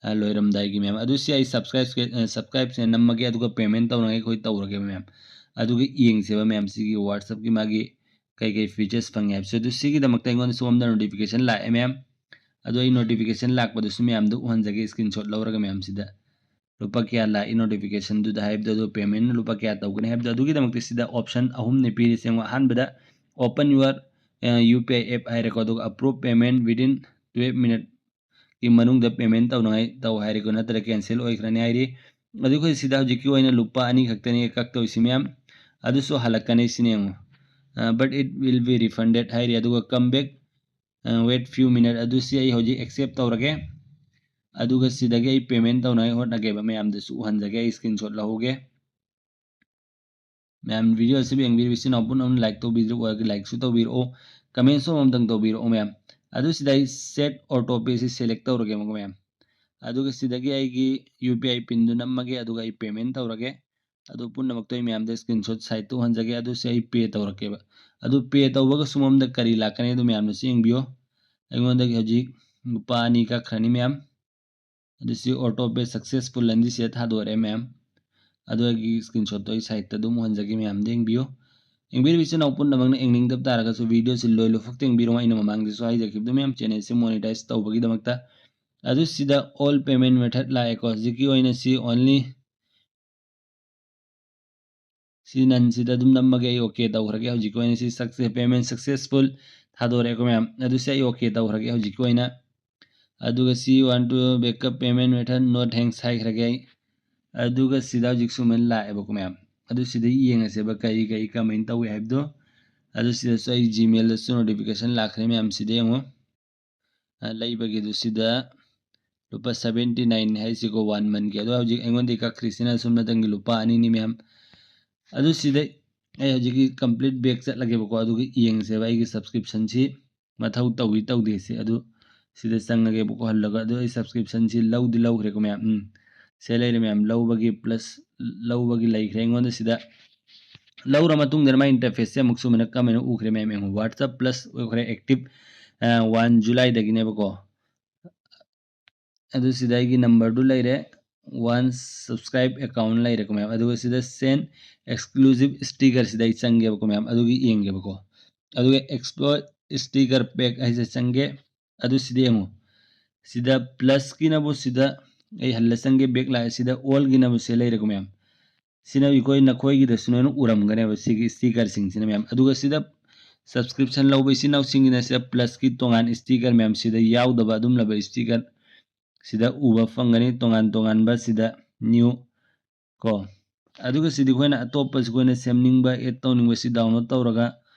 ꯑ, ꯂꯣꯏꯔꯝꯗꯥꯏꯒꯤ ꯃꯌꯥꯝ꯫ ꯑꯗꯨ ꯁꯤ ꯑꯩ subscribe, ꯑ, subscribeꯁꯦ ꯅꯝꯃꯒꯦ, ꯑꯗꯨꯒ payment ꯇꯧꯅꯉꯥꯏ ꯑꯩꯈꯣꯏ ꯇꯧꯔꯒꯦꯕ ꯃꯌꯥꯝ꯫ ꯑꯗꯨꯒ ꯌꯦꯡꯁꯦꯕ ꯃꯌꯥꯝ ꯁꯤꯒꯤ WhatsAppꯀꯤ ꯃꯥꯒꯤ ꯀꯩ ꯀꯩ features ꯐꯪꯉꯦ ꯍꯥꯏꯕꯁꯦ꯫ ꯑꯗꯨ ꯁꯤꯒꯤꯗꯃꯛꯇ ꯑꯩꯉꯣꯟꯗ ꯁꯣꯝꯗ notification ꯂꯥꯛꯑꯦ ꯃꯌꯥꯝ꯫ ꯑꯗꯨ ꯑꯩ notification ꯂꯥꯛꯄꯗꯨꯁꯨ ꯃꯌꯥꯝꯗ ꯎꯍꯟꯖꯒꯦ screenshot ꯂꯧꯔꯒ ꯃꯌꯥꯝ ꯁꯤꯗ꯫ ꯂꯨꯄꯥ ꯀꯌꯥ ꯂꯥꯛꯏ notificationꯗꯨꯗ ꯍꯥꯏꯕꯗꯣ, ꯑꯗꯨ paymentꯅ ꯂꯨꯄꯥ ꯀꯌꯥ ꯇꯧꯒꯅꯤ ꯍꯥꯏꯕꯗꯣ꯫ ꯑꯗꯨꯒꯤꯗꯃꯛꯇ ꯁꯤꯗ option ꯑꯍꯨꯝꯅꯤ ꯄꯤꯔꯤꯁꯦ꯫ ꯌꯦꯡꯉꯣ, ꯑꯍꯥꯟꯕꯗ open your, ꯑ, U P I app ꯍꯥꯏꯔꯦꯀꯣ, ꯑꯗꯨꯒ approve payment within twelve minuteꯀꯤ ꯃꯅꯨꯡꯗ payment ꯇꯧꯅꯉꯥꯏ ꯇꯧ ꯍꯥꯏꯔꯦꯀꯣ, ꯅꯠꯇ꯭ꯔꯒ cancel ꯑꯣꯏꯈ꯭ꯔꯅꯤ ꯍꯥꯏꯔꯤ꯫ ꯑꯗꯨ ꯑꯩꯈꯣꯏ ꯁꯤꯗ ꯍꯧꯖꯤꯛꯀꯤ ꯑꯣꯏꯅ ꯂꯨꯄꯥ ꯑꯅꯤ ꯈꯛꯇꯅꯤ ꯀꯛꯇꯧꯔꯤꯁꯤ ꯃꯌꯥꯝ, ꯑꯗꯨꯁꯨ ꯍꯜꯂꯛꯀꯅꯤ ꯁꯤꯅꯦ ꯌꯦꯡꯉꯣ꯫ ꯑ, but it will be refunded ꯍꯥꯏꯔꯤ꯫ ꯑꯗꯨꯒ come back, ꯑ, wait few minute, ꯑꯗꯨ ꯁꯤ ꯑꯩ ꯍꯧꯖꯤꯛ accept ꯇꯧꯔꯒꯦ꯫ ꯑꯗꯨꯒ ꯁꯤꯗꯒꯤ ꯑꯩ payment ꯇꯧꯅꯉꯥꯏ ꯍꯣꯠꯅꯒꯦꯕ, ꯃꯌꯥꯝꯗꯁꯨ ꯎꯍꯟꯖꯒꯦ꯫ ꯑꯩ screenshot ꯂꯧꯍꯧꯒꯦ꯫ ꯃꯌꯥꯝ video ꯑꯁꯤꯕꯨ ꯌꯦꯡꯕꯤꯔꯤꯕ ꯏꯆꯤꯟ ꯏꯅꯥꯎ ꯄꯨꯝꯅꯃꯛꯅ like ꯇꯧꯕꯤꯗ꯭ꯔꯤꯕ ꯑꯣꯏꯔꯒꯗꯤ likeꯁꯨ ꯇꯧꯕꯤꯔꯛꯑꯣ, commentꯁꯨ ꯑꯃꯃꯝꯇꯪ ꯇꯧꯕꯤꯔꯛꯑꯣ ꯃꯌꯥꯝ꯫ ꯑꯗꯨ ꯁꯤꯗ ꯑꯩ set auto payꯁꯤ select ꯇꯧꯔꯒꯦ ꯑꯃꯨꯛꯀ ꯃꯌꯥꯝ꯫ ꯑꯗꯨꯒ ꯁꯤꯗꯒꯤ ꯑꯩꯒꯤ U P I pinꯗꯨ ꯅꯝꯃꯒꯦ, ꯑꯗꯨꯒ ꯑꯩ payment ꯇꯧꯔꯒꯦ꯫ ꯑꯗꯨ ꯄꯨꯝꯅꯃꯛꯇꯣ ꯑꯩ ꯃꯌꯥꯝꯗ screenshot sideꯇ ꯎꯍꯟꯖꯒꯦ꯫ ꯑꯗꯨ ꯁꯤ ꯑꯩ pay ꯇꯧꯔꯛꯀꯦꯕ꯫ ꯑꯗꯨ pay ꯇꯧꯕꯒ ꯁꯣꯝꯗ ꯀꯔꯤ ꯂꯥꯛꯀꯅꯤ ꯑꯗꯨ ꯃꯌꯥꯝꯅꯁꯨ ꯌꯦꯡꯕꯤꯌꯣ꯫ ꯑꯩꯉꯣꯟꯗꯒꯤ ꯍꯧꯖꯤꯛ ꯂꯨꯄꯥ ꯑꯅꯤ ꯀꯛꯈ꯭ꯔꯅꯤ ꯃꯌꯥꯝ꯫ ꯑꯗꯨ ꯁꯤ auto pay successful ꯑꯅꯤ ꯁꯤꯗ ꯊꯥꯗꯣꯔꯛꯑꯦ ꯃꯌꯥꯝ꯫ ꯑꯗꯨ ꯑꯩꯒꯤ screenshotꯇꯣ ꯑꯩ sideꯇ ꯑꯗꯨꯝ ꯎꯍꯟꯖꯒꯦ, ꯃꯌꯥꯝꯗ ꯌꯦꯡꯕꯤꯌꯨ꯫ ꯌꯦꯡꯕꯤꯔꯤꯕ ꯏꯆꯤꯟ ꯏꯅꯥꯎ ꯄꯨꯝꯅꯃꯛꯅ ꯌꯦꯡꯅꯤꯡꯗꯕ ꯇꯥꯔꯒꯁꯨ videoꯁꯤ ꯂꯣꯏ ꯂꯣꯏꯐꯥꯎ ꯌꯦꯡꯕꯤꯔꯣ꯫ ꯑꯩꯅ ꯃꯃꯥꯡꯗꯁꯨ ꯍꯥꯏꯖꯈꯤꯕꯗꯨ ꯃꯌꯥꯝ, channelꯁꯤ monetize ꯇꯧꯕꯒꯤꯗꯃꯛꯇ꯫ ꯑꯗꯨ ꯁꯤꯗ all payment method ꯂꯥꯛꯑꯦꯀꯣ꯫ ꯍꯧꯖꯤꯛꯀꯤ ꯑꯣꯏꯅ ꯁꯤ only ꯁꯤ ꯅꯟꯁꯤꯗ ꯑꯗꯨꯝ ꯅꯝꯃꯒꯦ꯫ ꯑꯩ ꯑꯣꯀꯦ ꯇꯧꯈ꯭ꯔꯒꯦ꯫ ꯍꯧꯖꯤꯛꯀꯤ ꯑꯣꯏꯅ ꯁꯤ success, payment successful ꯊꯥꯗꯣꯔꯛꯑꯦꯀꯣ ꯃꯌꯥꯝ꯫ ꯑꯗꯨ ꯁꯤ ꯑꯩ ꯑꯣꯀꯦ ꯇꯧꯈ꯭ꯔꯒꯦ ꯍꯧꯖꯤꯛꯀꯤ ꯑꯣꯏꯅ꯫ ꯑꯗꯨꯒ ꯁꯤ want to backup payment method not thanks ꯍꯥꯏꯈ꯭ꯔꯒꯦ ꯑꯩ꯫ ꯑꯗꯨꯒ ꯁꯤꯗ ꯍꯧꯖꯤꯛ ꯁꯨꯃꯥꯏꯅ ꯂꯥꯛꯑꯦꯕꯀꯣ ꯃꯌꯥꯝ꯫ ꯑꯗꯨ ꯁꯤꯗ ꯌꯦꯡꯉꯁꯦꯕ ꯀꯔꯤ ꯀꯔꯤ ꯀꯃꯥꯏꯅ ꯇꯧꯏ ꯍꯥꯏꯕꯗꯣ꯫ ꯑꯗꯨ ꯁꯤꯗꯁꯨ ꯑꯩ Gmailꯗꯁꯨ notification ꯂꯥꯛꯈ꯭ꯔꯦ ꯃꯌꯥꯝ꯫ ꯁꯤꯗ ꯌꯦꯡꯉꯣ꯫ ꯑ, ꯂꯩꯕꯒꯤꯗꯨ ꯁꯤꯗ ꯂꯨꯄꯥ seventy nine ꯍꯥꯏꯁꯤꯀꯣ, one monthꯀꯤ꯫ ꯑꯗꯣ ꯍꯧꯖꯤꯛ ꯑꯩꯉꯣꯟꯗꯒꯤ ꯀꯛꯈ꯭ꯔꯤꯁꯤꯅ ꯁꯣꯝ ꯅꯥꯀꯟꯒꯤ ꯂꯨꯄꯥ ꯑꯅꯤꯅꯤ ꯃꯌꯥꯝ꯫ ꯑꯗꯨ ꯁꯤꯗ ꯑꯩ ꯍꯧꯖꯤꯛꯀꯤ complete back ꯆꯠꯂꯒꯦꯕꯀꯣ, ꯑꯗꯨꯒ ꯌꯦꯡꯁꯦꯕ ꯑꯩꯒꯤ subscriptionꯁꯤ ꯃꯊꯧ ꯇꯧꯏ ꯇꯧꯗꯦꯁꯦ꯫ ꯑꯗꯨ ꯁꯤꯗ ꯆꯪꯉꯒꯦꯕꯀꯣ ꯍꯜꯂꯒ꯫ ꯑꯗꯨ ꯑꯩ subscriptionꯁꯤ ꯂꯧꯗꯤ ꯂꯧꯈ꯭ꯔꯦꯀꯣ ꯃꯌꯥꯝ꯫ ꯎꯝ, ꯁꯦ ꯂꯩꯔꯦ ꯃꯌꯥꯝ, ꯂꯧꯕꯒꯤ plus ꯂꯧꯕꯒꯤ ꯂꯩꯈ꯭ꯔꯦ ꯑꯩꯉꯣꯟꯗ ꯁꯤꯗ꯫ ꯂꯧꯔ ꯃꯇꯨꯡꯗ ꯃꯥꯏ interfaceꯁꯦ ꯑꯃꯨꯛ ꯁꯨꯃꯥꯏꯅ ꯀꯃꯥꯏꯅ ꯎꯈ꯭ꯔꯦ ꯃꯌꯥꯝ ꯌꯦꯡꯉꯣ꯫ WhatsApp Plus ꯑꯣꯏꯈ꯭ꯔꯦ active, ꯑ, one Julyꯗꯒꯤꯅꯦꯕꯀꯣ꯫ ꯑꯗꯨ ꯁꯤꯗ ꯑꯩꯒꯤ numberꯗꯨ ꯂꯩꯔꯦ, one subscribe account ꯂꯩꯔꯦꯀꯣ ꯃꯌꯥꯝ꯫ ꯑꯗꯨꯒ ꯁꯤꯗ send exclusive sticker ꯁꯤꯗ ꯑꯩ ꯆꯪꯒꯦꯕꯀꯣ ꯃꯌꯥꯝ, ꯑꯗꯨꯒꯤ ꯌꯦꯡꯒꯦꯕꯀꯣ꯫ ꯑꯗꯨꯒ explore sticker pack ꯍꯥꯏꯁꯦ ꯆꯪꯒꯦ꯫ ꯑꯗꯨ ꯁꯤꯗ ꯌꯦꯡꯉꯣ, ꯁꯤꯗ plusꯀꯤꯅꯕꯨ ꯁꯤꯗ ꯑꯩ ꯍꯜꯂ ꯆꯪꯒꯦ, back ꯂꯥꯛꯑꯦ꯫ ꯁꯤꯗ allꯒꯤꯅꯕꯨ ꯁꯤ ꯂꯩꯔꯦꯀꯣ ꯃꯌꯥꯝ꯫ ꯁꯤꯅ ꯑꯩꯈꯣꯏ ꯅꯈꯣꯏꯒꯤꯗꯁꯨ ꯅꯣꯏꯅ ꯎꯔꯝꯒꯅꯦꯕ ꯁꯤꯒꯤ stickerꯁꯤꯡꯁꯤꯅ ꯃꯌꯥꯝ꯫ ꯑꯗꯨꯒ ꯁꯤꯗ subscription ꯂꯧꯕ ꯏꯆꯤꯟ ꯏꯅꯥꯎꯁꯤꯡꯒꯤꯅ ꯁꯤꯗ plusꯀꯤ ꯇꯣꯉꯥꯟ sticker ꯃꯌꯥꯝ ꯁꯤꯗ ꯌꯥꯎꯗꯕ ꯑꯗꯨꯝꯂꯕ sticker ꯁꯤꯗ ꯎꯕ ꯐꯪꯒꯅꯤ꯫ ꯇꯣꯉꯥꯟ ꯇꯣꯉꯥꯟꯕ ꯁꯤꯗ new ꯀꯣ꯫ ꯑꯗꯨꯒ ꯁꯤꯗꯤ ꯑꯩꯈꯣꯏꯅ ꯑꯇꯣꯞꯄꯁꯨ ꯑꯩꯈꯣꯏꯅ ꯁꯦꯝꯅꯤꯡꯕ, add ꯇꯧꯅꯤꯡꯕ ꯁꯤ download ꯇꯧꯔꯒ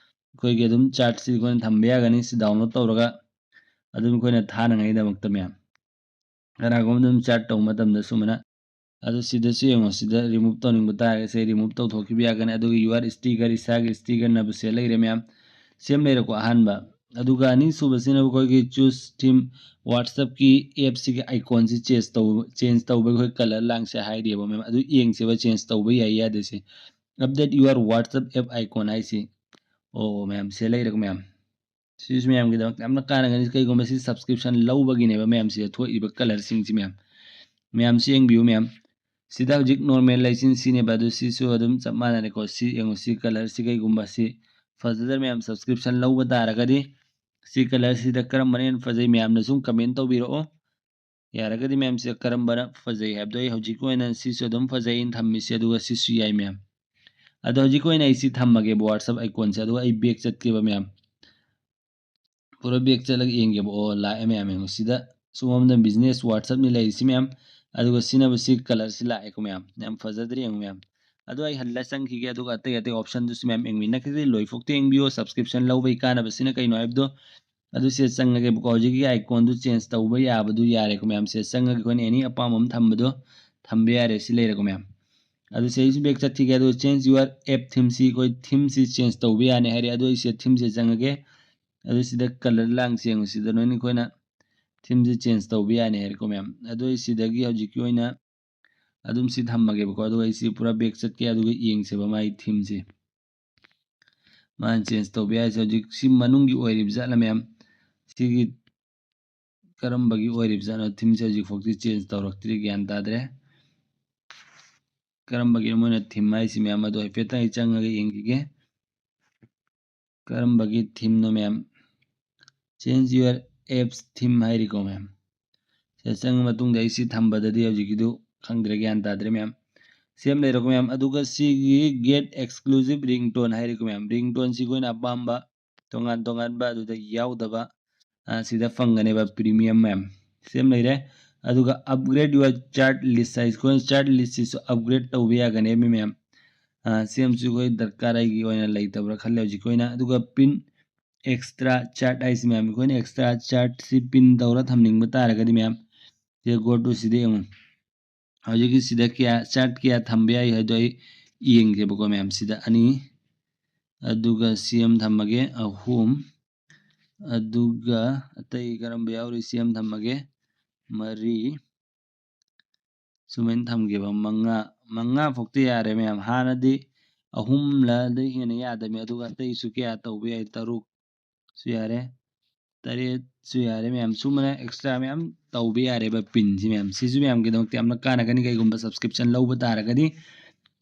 ꯑꯩꯈꯣꯏꯒꯤ ꯑꯗꯨꯝ chatꯁꯤ ꯑꯩꯈꯣꯏꯅ ꯊꯝꯕ ꯌꯥꯒꯅꯤ꯫ ꯁꯤ download ꯇꯧꯔꯒ ꯑꯗꯨꯝ ꯑꯩꯈꯣꯏꯅ ꯊꯥꯅꯉꯥꯏꯗꯃꯛꯇ ꯃꯌꯥꯝ꯫ ꯀꯅꯥꯒꯨꯝꯕ ꯑꯗꯨꯝ chat ꯇꯧꯕ ꯃꯇꯝꯗ ꯁꯨꯃꯥꯏꯅ꯫ ꯑꯗꯨ ꯁꯤꯗꯁꯨ ꯌꯦꯡꯉꯣ, ꯁꯤꯗ remove ꯇꯧꯅꯤꯡꯕ ꯇꯥꯔꯒꯁꯨ remove ꯇꯧꯊꯣꯛꯈꯤꯕ ꯌꯥꯒꯅꯤ꯫ ꯑꯗꯨꯒ your sticker, ꯏꯁꯥꯒꯤ stickerꯅꯕꯨ ꯁꯦ ꯂꯩꯔꯦ ꯃꯌꯥꯝ꯫ ꯁꯦꯝ ꯂꯩꯔꯦꯀꯣ ꯑꯍꯥꯟꯕ꯫ ꯑꯗꯨꯒ ꯑꯅꯤꯁꯨꯕꯁꯤꯅ ꯑꯩꯈꯣꯏꯒꯤ choose theme, WhatsAppꯀꯤ appꯁꯤꯒꯤ iconꯁꯤ change ꯇꯧ-, change ꯇꯧꯕꯒꯤ ꯑꯩꯈꯣꯏ colour ꯂꯥꯡꯁꯦ ꯍꯥꯏꯔꯤꯑꯕ ꯃꯌꯥꯝ꯫ ꯑꯗꯨ ꯌꯦꯡꯁꯦꯕ change ꯇꯧꯕ ꯌꯥꯏ ꯌꯥꯗꯦꯁꯦ꯫ Update your WhatsApp app icon ꯍꯥꯏꯁꯤ꯫ ꯑꯣ ꯃꯌꯥꯝ, ꯁꯦ ꯂꯩꯔꯦꯀꯣ ꯃꯌꯥꯝ꯫ ꯁꯤꯁꯨ ꯃꯌꯥꯝꯒꯤꯗꯃꯛꯇ ꯌꯥꯝꯅ ꯀꯥꯟꯅꯒꯅꯤ꯫ ꯀꯩꯒꯨꯝꯕ ꯁꯤ subscription ꯂꯧꯕꯒꯤꯅꯦꯕ ꯃꯌꯥꯝꯁꯤꯗ ꯊꯣꯛꯏꯕ colourꯁꯤꯡꯁꯤ ꯃꯌꯥꯝ꯫ ꯃꯌꯥꯝꯁꯤ ꯌꯦꯡꯕꯤꯌꯨ ꯃꯌꯥꯝ꯫ ꯁꯤꯗ ꯍꯧꯖꯤꯛ normal ꯂꯩꯁꯤꯟ ꯁꯤꯅꯦꯕ, ꯑꯗꯨ ꯁꯤꯁꯨ ꯑꯗꯨꯝ ꯆꯞ ꯃꯥꯟꯅꯔꯦꯀꯣ꯫ ꯁꯤ ꯌꯦꯡꯉꯨ, ꯁꯤ colourꯁꯤ ꯀꯩꯒꯨꯝꯕ ꯁꯤ ꯐꯖꯗ꯭ꯔ ꯃꯌꯥꯝ, subscription ꯂꯧꯕ ꯇꯥꯔꯒꯗꯤ ꯁꯤ colourꯁꯤꯗ ꯀꯔꯝꯕꯅ ꯍꯦꯟꯅ ꯐꯖꯩ ꯃꯌꯥꯝꯅ ꯁꯨꯝ comment ꯇꯧꯕꯤꯔꯛꯑꯣ꯫ ꯌꯥꯔꯒꯗꯤ ꯃꯌꯥꯝꯁꯦ ꯀꯔꯝꯕꯅ ꯐꯖꯩ ꯍꯥꯏꯕꯗꯣ ꯑꯩ ꯍꯧꯖꯤꯛꯀꯤ ꯑꯣꯏꯅ ꯁꯤꯁꯨ ꯑꯗꯨꯝ ꯐꯖꯩꯅ ꯊꯝꯃꯤꯁꯦ, ꯑꯗꯨꯒ ꯁꯤꯁꯨ ꯌꯥꯏ ꯃꯌꯥꯝ꯫ ꯑꯗꯣ ꯍꯧꯖꯤꯛꯀꯤ ꯑꯣꯏꯅ ꯑꯩ ꯁꯤ ꯊꯝꯃꯒꯦꯕ WhatsApp icon ꯁꯦ, ꯑꯗꯨꯒ ꯑꯩ back ꯆꯠꯀꯦꯕ ꯃꯌꯥꯝ꯫ ꯄꯨꯔꯥ back ꯆꯠꯂꯒ ꯌꯦꯡꯒꯦꯕ꯫ ꯑꯣ, ꯂꯥꯛꯑꯦ ꯃꯌꯥꯝ, ꯌꯦꯡꯉꯣ ꯁꯤꯗ꯫ ꯁꯣꯝꯗ business WhatsApp ꯅꯤ ꯂꯩꯔꯤꯁꯤ ꯃꯌꯥꯝ꯫ ꯑꯗꯨꯒ ꯁꯤꯅꯕ ꯁꯤ colour ꯁꯤ ꯂꯥꯛꯑꯦꯀꯣ ꯃꯌꯥꯝ, ꯌꯥꯝ ꯐꯖꯗ꯭ꯔꯦ ꯌꯦꯡꯉꯣ ꯃꯌꯥꯝ꯫ ꯑꯗꯣ ꯑꯩ ꯍꯜꯂ ꯆꯪꯈꯤꯒꯦ, ꯑꯗꯨꯒ ꯑꯇꯩ ꯑꯇꯩ option ꯗꯨꯁꯨ ꯃꯌꯥꯝ ꯌꯦꯡꯃꯤꯟꯅꯈꯤꯁꯤ꯫ ꯂꯣꯏꯐꯥꯎꯇ ꯌꯦꯡꯕꯤꯌꯣ꯫ Subscription ꯂꯧꯕꯒꯤ ꯀꯥꯟꯅꯕꯁꯤꯅ ꯀꯩꯅꯣ ꯍꯥꯏꯕꯗꯣ ꯑꯗꯨ ꯁꯤꯗ ꯆꯪꯉꯒꯦꯕꯀꯣ꯫ ꯍꯧꯖꯤꯛꯀꯤ icon ꯗꯨ change ꯇꯧꯕ ꯌꯥꯕꯗꯨ ꯌꯥꯔꯦꯀꯣ ꯃꯌꯥꯝ꯫ ꯁꯤꯗ ꯆꯪꯉꯒ ꯑꯩꯈꯣꯏꯅ any ꯑꯄꯥꯝꯕ ꯑꯃ ꯊꯝꯕꯗꯣ ꯊꯝꯕ ꯌꯥꯔꯦ꯫ ꯁꯤ ꯂꯩꯔꯦꯀꯣ ꯃꯌꯥꯝ꯫ ꯑꯗꯨ ꯁꯤꯗꯩꯁꯤ back ꯆꯠꯈꯤꯒꯦ꯫ ꯑꯗꯨ change your app theme ꯁꯤ ꯑꯩꯈꯣꯏ theme ꯁꯤ change ꯇꯧꯕ ꯌꯥꯅꯤ ꯍꯥꯏꯔꯦ꯫ ꯑꯗꯨ ꯑꯩ ꯁꯤꯗ theme ꯁꯦ ꯆꯪꯉꯒꯦ꯫ ꯑꯗꯨ ꯁꯤꯗ colour ꯂꯥꯡ ꯁꯦꯡꯉꯨ꯫ ꯁꯤꯗ ꯂꯣꯏꯅ ꯑꯩꯈꯣꯏꯅ theme ꯁꯦ change ꯇꯧꯕ ꯌꯥꯅꯤ ꯍꯥꯏꯔꯦꯀꯣ ꯃꯌꯥꯝ꯫ ꯑꯗꯨ ꯑꯩ ꯁꯤꯗꯒꯤ ꯍꯧꯖꯤꯛꯀꯤ ꯑꯣꯏꯅ ꯑꯗꯨꯝ ꯁꯤ ꯊꯝꯃꯒꯦꯕꯀꯣ꯫ ꯑꯗꯨꯒ ꯑꯩ ꯁꯤ ꯄꯨꯔꯥ back ꯆꯠꯀꯦ꯫ ꯑꯗꯨꯒ ꯌꯦꯡꯁꯦꯕ ꯃꯥꯒꯤ theme ꯁꯦ꯫ ꯃꯥꯅ change ꯇꯧꯕ ꯌꯥꯏꯁꯦ ꯍꯧꯖꯤꯛ ꯁꯤ ꯃꯅꯨꯡꯒꯤ ꯑꯣꯏꯔꯤꯕ ꯖꯥꯠꯂ ꯃꯌꯥꯝ? ꯁꯤꯒꯤ ꯀꯔꯝꯕꯒꯤ ꯑꯣꯏꯔꯤꯕ ꯖꯥꯠꯅꯣ? Theme ꯁꯦ ꯍꯧꯖꯤꯛ ꯐꯥꯎꯗꯤ change ꯇꯧꯔꯛꯇ꯭ꯔꯤ, ꯒ꯭ꯌꯥꯟ ꯇꯥꯗ꯭ꯔꯦ꯫ ꯀꯔꯝꯕꯒꯤꯅꯣ ꯃꯣꯏꯅ theme ꯍꯥꯏꯁꯤ ꯃꯌꯥꯝ? ꯑꯗꯣ ꯍꯥꯏꯐꯦꯠꯇꯪ ꯑꯩ ꯆꯪꯉꯒ ꯌꯦꯡꯈꯤꯒꯦ꯫ ꯀꯔꯝꯕꯒꯤ theme ꯅꯣ ꯃꯌꯥꯝ? Change your apps theme ꯍꯥꯏꯔꯤꯀꯣ ꯃꯌꯥꯝ꯫ ꯁꯤꯗ ꯆꯪꯉ ꯃꯇꯨꯡꯗ ꯑꯩ ꯁꯤ ꯊꯝꯕꯗꯗꯤ ꯍꯧꯖꯤꯛꯀꯤꯗꯨ ꯈꯪꯗ꯭ꯔꯦ, ꯒ꯭ꯌꯥꯟ ꯇꯥꯗ꯭ꯔꯦ ꯃꯌꯥꯝ꯫ Same ꯂꯩꯔꯦꯀꯣ ꯃꯌꯥꯝ꯫ ꯑꯗꯨꯒ ꯁꯤꯒꯤ get exclusive ringtone ꯍꯥꯏꯔꯤꯀꯣ ꯃꯌꯥꯝ꯫ Ringtone ꯁꯤ ꯑꯩꯈꯣꯏꯅ ꯑꯄꯥꯝꯕ ꯇꯣꯉꯥꯟ ꯇꯣꯉꯥꯟꯕ ꯑꯗꯨꯗ ꯌꯥꯎꯗꯕ, ꯑ, ꯁꯤꯗ ꯐꯪꯒꯅꯦꯕ premium ꯃꯌꯥꯝ꯫ Same ꯂꯩꯔꯦ꯫ ꯑꯗꯨꯒ upgrade your chat list ꯍꯥꯏꯁꯤ ꯑꯩꯈꯣꯏꯅ chat list ꯁꯤꯁꯨ upgrade ꯇꯧꯕ ꯌꯥꯒꯅꯦꯕ ꯃꯌꯥꯝ꯫ ꯑ, ꯁꯤ ꯑꯃꯁꯨ ꯑꯩꯈꯣꯏ ꯗꯔꯀꯥꯔ ꯑꯩꯒꯤ ꯑꯣꯏꯅ ꯂꯩꯇꯕ꯭ꯔꯥ ꯈꯜꯂꯦ ꯍꯧꯖꯤꯛꯀꯤ ꯑꯣꯏꯅ꯫ ꯑꯗꯨꯒ pin extra chat ꯍꯥꯏꯁꯤ ꯃꯌꯥꯝ, ꯑꯩꯈꯣꯏꯅ extra chat ꯁꯤ pin ꯇꯧꯔ ꯊꯝꯅꯤꯡꯕ ꯇꯥꯔꯒꯗꯤ ꯃꯌꯥꯝ, ꯁꯤ go to ꯁꯤꯗ ꯌꯦꯡꯉꯨ꯫ ꯍꯧꯖꯤꯛꯀꯤ ꯁꯤꯗ ꯀꯌꯥ, chat ꯀꯌꯥ ꯊꯝꯕ ꯌꯥꯏ ꯍꯥꯏꯗꯣ ꯑꯩ ꯌꯦꯡꯒꯦꯕꯀꯣ ꯃꯌꯥꯝ꯫ ꯁꯤꯗ ꯑꯅꯤ, ꯑꯗꯨꯒ ꯁꯤ ꯑꯃ ꯊꯝꯃꯒꯦ, ꯑꯍꯨꯝ, ꯑꯗꯨꯒ ꯑꯇꯩ ꯀꯔꯝꯕ ꯌꯥꯎꯔꯤ? ꯁꯤ ꯑꯃ ꯊꯝꯃꯒꯦ, ꯃꯔꯤ, ꯁꯨꯃꯥꯏꯅ ꯊꯝꯒꯦꯕ, ꯃꯉꯥ, ꯃꯉꯥ ꯐꯥꯎꯗꯤ ꯌꯥꯔꯦ ꯃꯌꯥꯝ꯫ ꯍꯥꯟꯅꯗꯤ ꯑꯍꯨꯝꯂꯗꯤ ꯍꯦꯟꯅ ꯌꯥꯗꯕꯅꯤ, ꯑꯗꯨꯒ ꯑꯇꯩꯁꯨ ꯀꯌꯥ ꯇꯧꯕ ꯌꯥꯏ? ꯇꯔꯨꯛꯁꯨ ꯌꯥꯔꯦ, ꯇꯔꯦꯠꯁꯨ ꯌꯥꯔꯦ ꯃꯌꯥꯝ꯫ ꯁꯨꯝꯕꯅ extra ꯃꯌꯥꯝ ꯇꯧꯕ ꯌꯥꯔꯦꯕ pin ꯁꯤ ꯃꯌꯥꯝ꯫ ꯁꯤꯁꯨ ꯃꯌꯥꯝꯒꯤꯗꯃꯛꯇ ꯌꯥꯝꯅ ꯀꯥꯟꯅꯒꯅꯤ ꯀꯩꯒꯨꯝꯕ subscription ꯂꯧꯕ ꯇꯥꯔꯒꯗꯤ꯫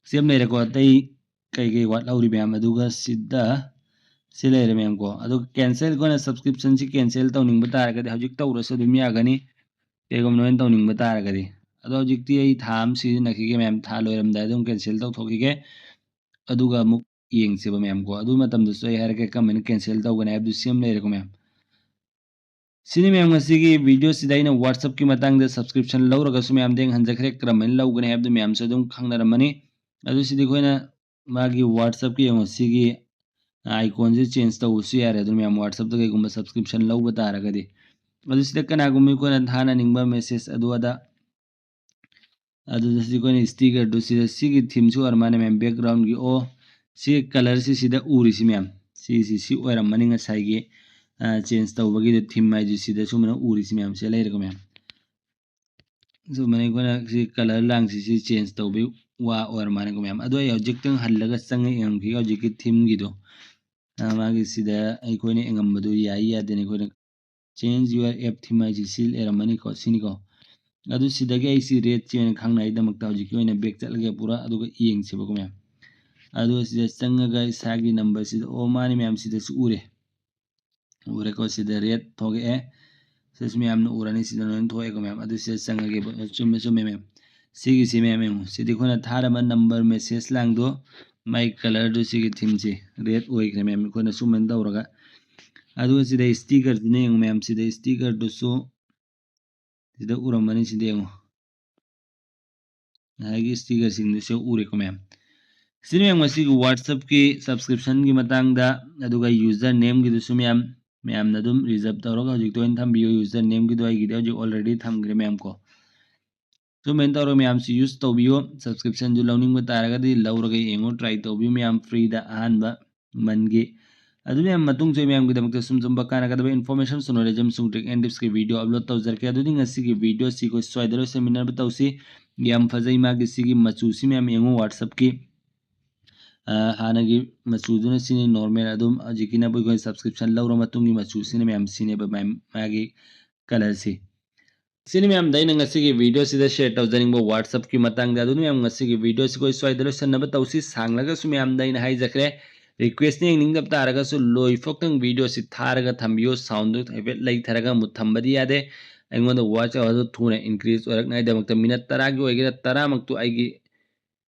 Same ꯂꯩꯔꯦꯀꯣ꯫ ꯑꯇꯩ ꯀꯩꯀꯩ ꯋꯥꯠꯍꯧꯔꯤ ꯃꯌꯥꯝ? ꯑꯗꯨꯒ ꯁꯤꯗ ꯁꯤ ꯂꯩꯔꯦ ꯃꯌꯥꯝ ꯀꯣ꯫ ꯑꯗꯨꯒ cancel, ꯑꯩꯈꯣꯏꯅ subscription ꯁꯤ cancel ꯇꯧꯅꯤꯡꯕ ꯇꯥꯔꯒꯗꯤ ꯍꯧꯖꯤꯛ ꯇꯧꯔꯁꯨ ꯑꯗꯨꯝ ꯌꯥꯒꯅꯤ, ꯀꯩꯒꯨꯝꯕ ꯅꯣꯏꯅ ꯇꯧꯅꯤꯡꯕ ꯇꯥꯔꯒꯗꯤ꯫ ꯑꯗꯣ ꯍꯧꯖꯤꯛꯇꯤ ꯑꯩ ꯊꯥ ꯑꯃ ꯁꯤꯖꯤꯟꯅꯈꯤꯒꯦ ꯃꯌꯥꯝ, ꯊꯥ ꯂꯣꯏꯔꯝꯗꯥꯏꯗ ꯑꯗꯨꯝ cancel ꯇꯧꯊꯣꯛꯈꯤꯒꯦ꯫ ꯑꯗꯨꯒ ꯑꯃꯨꯛ ꯌꯦꯡꯁꯦꯕ ꯃꯌꯥꯝ ꯀꯣ꯫ ꯑꯗꯨ ꯃꯇꯝꯗꯁꯨ ꯑꯩ ꯍꯥꯏꯔꯛꯀꯦ ꯀꯔꯝꯍꯥꯏꯅ cancel ꯇꯧꯒꯅꯤ ꯍꯥꯏꯕꯗꯨ, ꯁꯤ ꯑꯃ ꯂꯩꯔꯦꯀꯣ ꯃꯌꯥꯝ꯫ ꯁꯤꯅꯤ ꯃꯌꯥꯝ, ꯉꯁꯤꯒꯤ video ꯁꯤꯗ ꯑꯩꯅ WhatsApp ꯀꯤ ꯃꯇꯥꯡꯗ subscription ꯂꯧꯔꯒꯁꯨ ꯃꯌꯥꯝꯗ ꯌꯦꯡꯍꯟꯖꯈ꯭ꯔꯦ, ꯀꯔꯝꯍꯥꯏꯅ ꯂꯧꯒꯅꯤ ꯍꯥꯏꯕꯗꯨ ꯃꯌꯥꯝꯁꯨ ꯑꯗꯨꯝ ꯈꯪꯅꯔꯝꯃꯅꯤ꯫ ꯑꯗꯨ ꯁꯤꯗꯤ ꯑꯩꯈꯣꯏꯅ ꯃꯥꯒꯤ WhatsApp ꯀꯤ, ꯌꯦꯡꯉꯣ, ꯁꯤꯒꯤ icon ꯁꯦ change ꯇꯧꯕꯁꯨ ꯌꯥꯔꯦ꯫ ꯑꯗꯨꯅ ꯃꯌꯥꯝ WhatsApp ꯇ ꯀꯩꯒꯨꯝꯕ subscription ꯂꯧꯕ ꯇꯥꯔꯒꯗꯤ, ꯑꯗꯨ ꯁꯤꯗ ꯀꯅꯥꯒꯨꯝꯕ ꯑꯩꯈꯣꯏꯅ ꯊꯥꯅꯅꯤꯡꯕ message ꯑꯗꯨ ꯑꯗꯥ, ꯑꯗꯨꯗ ꯁꯤ ꯑꯩꯈꯣꯏꯅ sticker ꯗꯨ ꯁꯤꯗ ꯁꯤꯒꯤ theme ꯁꯨ ꯑꯣꯏꯔ ꯃꯥꯜꯂꯦ ꯃꯌꯥꯝ, background ꯒꯤ꯫ ꯑꯣ, ꯁꯤ colour ꯁꯤ ꯁꯤꯗ ꯎꯔꯤꯁꯤ ꯃꯌꯥꯝ, ꯁꯤꯁꯤ ꯁꯤ ꯑꯣꯏꯔꯝꯃꯅꯤ ꯉꯁꯥꯏꯒꯤ, ꯑ, change ꯇꯧꯕꯒꯤꯗ theme ꯍꯥꯏꯁꯤ ꯁꯤꯗ ꯁꯨꯃꯥꯏꯅ ꯎꯔꯤꯁꯤ ꯃꯌꯥꯝ ꯁꯤꯗ ꯂꯩꯔꯦꯀꯣ ꯃꯌꯥꯝ꯫ ꯁꯨꯃꯥꯏꯅ ꯑꯩꯈꯣꯏꯅ ꯁꯤ colour ꯂꯥꯡꯁꯤ ꯁꯤ change ꯇꯧꯕꯒꯤ ꯋꯥ ꯑꯣꯏꯔ ꯃꯥꯜꯂꯦꯀꯣ ꯃꯌꯥꯝ꯫ ꯑꯗꯣ ꯑꯩ ꯍꯧꯖꯤꯛꯇꯪ ꯍꯜꯂꯒ ꯆꯪꯉ ꯌꯦꯡꯉꯝꯈꯤꯒꯦ ꯍꯧꯖꯤꯛꯀꯤ theme ꯒꯤꯗꯣ꯫ ꯑ, ꯃꯥꯒꯤ ꯁꯤꯗ ꯑꯩꯈꯣꯏꯅ ꯌꯦꯡꯉꯝꯕꯗꯨ ꯌꯥꯏ ꯌꯥꯗꯦꯅ ꯑꯩꯈꯣꯏꯅ change your app theme ꯍꯥꯏꯁꯤ ꯁꯤ ꯂꯩꯔꯝꯃꯅꯤꯀꯣ, ꯁꯤꯅꯤꯀꯣ꯫ ꯑꯗꯨ ꯁꯤꯗꯒꯤ ꯑꯩ ꯁꯤ red ꯁꯤ ꯑꯣꯏꯅ ꯈꯪꯅꯉꯥꯏꯗꯃꯛꯇ ꯍꯧꯖꯤꯛꯀꯤ ꯑꯣꯏꯅ back ꯆꯠꯂꯒꯦ ꯄꯨꯔꯥ, ꯑꯗꯨꯒ ꯌꯦꯡꯁꯦꯕꯀꯣ ꯃꯌꯥꯝ꯫ ꯑꯗꯨꯒ ꯁꯤꯗ ꯆꯪꯉꯒ ꯏꯁꯥꯒꯤ number ꯁꯤꯗ, ꯑꯣ, ꯃꯥꯅꯤ ꯃꯌꯥꯝ, ꯁꯤꯗꯁꯨ ꯎꯔꯦ꯫ ꯎꯔꯦꯀꯣ, ꯁꯤꯗ red ꯊꯣꯛꯂꯛꯑꯦ꯫ ꯁꯤꯗꯁꯨ ꯃꯌꯥꯝꯅ ꯎꯔꯅꯤ, ꯁꯤꯗ ꯂꯣꯏꯅ ꯊꯣꯛꯑꯦꯀꯣ ꯃꯌꯥꯝ꯫ ꯑꯗꯨ ꯁꯤꯗ ꯆꯪꯉꯒꯦꯕ꯫ ꯆꯨꯝꯃꯦ, ꯆꯨꯝꯃꯦ ꯃꯌꯥꯝ꯫ ꯁꯤꯒꯤꯁꯤ ꯃꯌꯥꯝ ꯌꯦꯡꯉꯨ꯫ ꯁꯤꯗꯤ ꯑꯩꯈꯣꯏꯅ ꯊꯥꯔꯕ number message ꯂꯥꯡꯗꯣ, ꯃꯥꯏ colour ꯗꯨ ꯁꯤꯒꯤ theme ꯁꯤ red ꯑꯣꯏꯈ꯭ꯔꯦ ꯃꯌꯥꯝ꯫ ꯑꯩꯈꯣꯏꯅ ꯁꯨꯃꯥꯏꯅ ꯇꯧꯔꯒ, ꯑꯗꯨꯒ ꯁꯤꯗ sticker ꯁꯤꯅ ꯌꯦꯡꯉꯨ ꯃꯌꯥꯝ, ꯁꯤꯗ sticker ꯗꯨꯁꯨ ꯁꯤꯗ ꯎꯔꯝꯃꯅꯤ, ꯁꯤꯗ ꯌꯦꯡꯉꯨ꯫ ꯉꯁꯥꯏꯒꯤ sticker ꯁꯤꯡꯗꯨꯁꯨ ꯎꯔꯦꯀꯣ ꯃꯌꯥꯝ꯫ ꯁꯤꯅꯤ ꯃꯌꯥꯝ ꯉꯁꯤꯒꯤ WhatsApp ꯀꯤ subscription ꯒꯤ ꯃꯇꯥꯡꯗ, ꯑꯗꯨꯒ user name ꯒꯤꯗꯨꯁꯨ ꯃꯌꯥꯝ, ꯃꯌꯥꯝꯅ ꯑꯗꯨꯝ reserve ꯇꯧꯔꯒ ꯍꯧꯖꯤꯛꯇ ꯑꯣꯏꯅ ꯊꯝꯕꯤꯌꯨ꯫ User name ꯒꯤꯗꯣ ꯑꯩꯒꯤꯗꯤ ꯍꯧꯖꯤꯛ already ꯊꯝꯈ꯭ꯔꯦ ꯃꯌꯥꯝ ꯀꯣ꯫ ꯁꯨꯃꯥꯏꯅ ꯇꯧꯔꯒ ꯃꯌꯥꯝꯁꯤ use ꯇꯧꯕꯤꯌꯨ꯫ Subscription ꯁꯨ ꯂꯧꯅꯤꯡꯕ ꯇꯥꯔꯒꯗꯤ ꯂꯧꯔꯒ ꯌꯦꯡꯉꯨ, try ꯇꯧꯕꯤꯌꯨ ꯃꯌꯥꯝ, free ꯗ ꯑꯍꯥꯟꯕ month ꯒꯤ꯫ ꯑꯗꯨ ꯃꯌꯥꯝ ꯃꯇꯨꯡꯁꯨ ꯑꯩ ꯃꯌꯥꯝꯒꯤꯗꯃꯛꯇ ꯁꯨꯝ ꯁꯨꯝꯕ ꯀꯥꯟꯅꯒꯗꯕ information ꯁꯨ, knowledge ꯑꯃꯁꯨꯡ trick and tips ꯀꯤ video upload ꯇꯧꯖꯔꯛꯀꯦ꯫ ꯑꯗꯨꯗꯤ ꯉꯁꯤꯒꯤ video ꯁꯤ ꯑꯩꯈꯣꯏ ꯁ꯭ꯋꯥꯏꯗ ꯂꯣꯏꯁꯤꯟꯃꯤꯟꯅꯕ ꯇꯧꯁꯤ꯫ ꯌꯥꯝ ꯐꯖꯩ ꯃꯥꯒꯤ ꯁꯤꯒꯤ ꯃꯆꯨꯁꯤ ꯃꯌꯥꯝ ꯌꯦꯡꯉꯨ WhatsApp ꯀꯤ꯫ ꯑ, ꯍꯥꯟꯅꯒꯤ ꯃꯆꯨꯗꯨꯅ ꯁꯤꯅꯤ normal, ꯑꯗꯨꯝ ꯍꯧꯖꯤꯛꯀꯤꯅ ꯑꯩꯈꯣꯏ subscription ꯂꯧꯔ ꯃꯇꯨꯡꯒꯤ ꯃꯆꯨꯁꯤꯅ ꯃꯌꯥꯝ ꯁꯤꯅꯦꯕ ꯃꯌꯥꯝ ꯃꯥꯒꯤ colour ꯁꯤ꯫ ꯁꯤꯅꯤ ꯃꯌꯥꯝꯗ ꯑꯩꯅ ꯉꯁꯤꯒꯤ video ꯁꯤꯗ share ꯇꯧꯖꯅꯤꯡꯕ WhatsApp ꯀꯤ ꯃꯇꯥꯡꯗ꯫ ꯑꯗꯨꯅ ꯃꯌꯥꯝ ꯉꯁꯤꯒꯤ video ꯁꯤ ꯑꯩꯈꯣꯏ ꯁ꯭ꯋꯥꯏꯗ ꯂꯣꯏꯁꯤꯟꯅꯕ ꯇꯧꯁꯤ꯫ ꯁꯥꯡꯂꯒꯁꯨ ꯃꯌꯥꯝꯗ ꯑꯩꯅ ꯍꯥꯏꯖꯈ꯭ꯔꯦ, request ꯅ ꯌꯦꯡꯅꯤꯡꯗꯕ ꯇꯥꯔꯒꯁꯨ ꯂꯣꯏꯐꯥꯎꯇꯪ video ꯁꯤ ꯊꯥꯔꯒ ꯊꯝꯕꯤꯌꯨ꯫ Sound ꯗꯨ ꯍꯥꯏꯐꯦꯠ ꯂꯩꯊꯔꯒ ꯑꯃꯨꯛ ꯊꯝꯕꯗꯤ ꯌꯥꯗꯦ꯫ ꯑꯩꯉꯣꯟꯗ watch hour ꯗꯨ ꯊꯨꯅ increase ꯑꯣꯏꯔꯛꯅꯉꯥꯏꯗꯃꯛꯇ minute ꯇꯔꯥꯒꯤ ꯑꯣꯏꯒꯦꯔꯥ ꯇꯔꯥꯃꯛꯇꯨ ꯑꯩꯒꯤ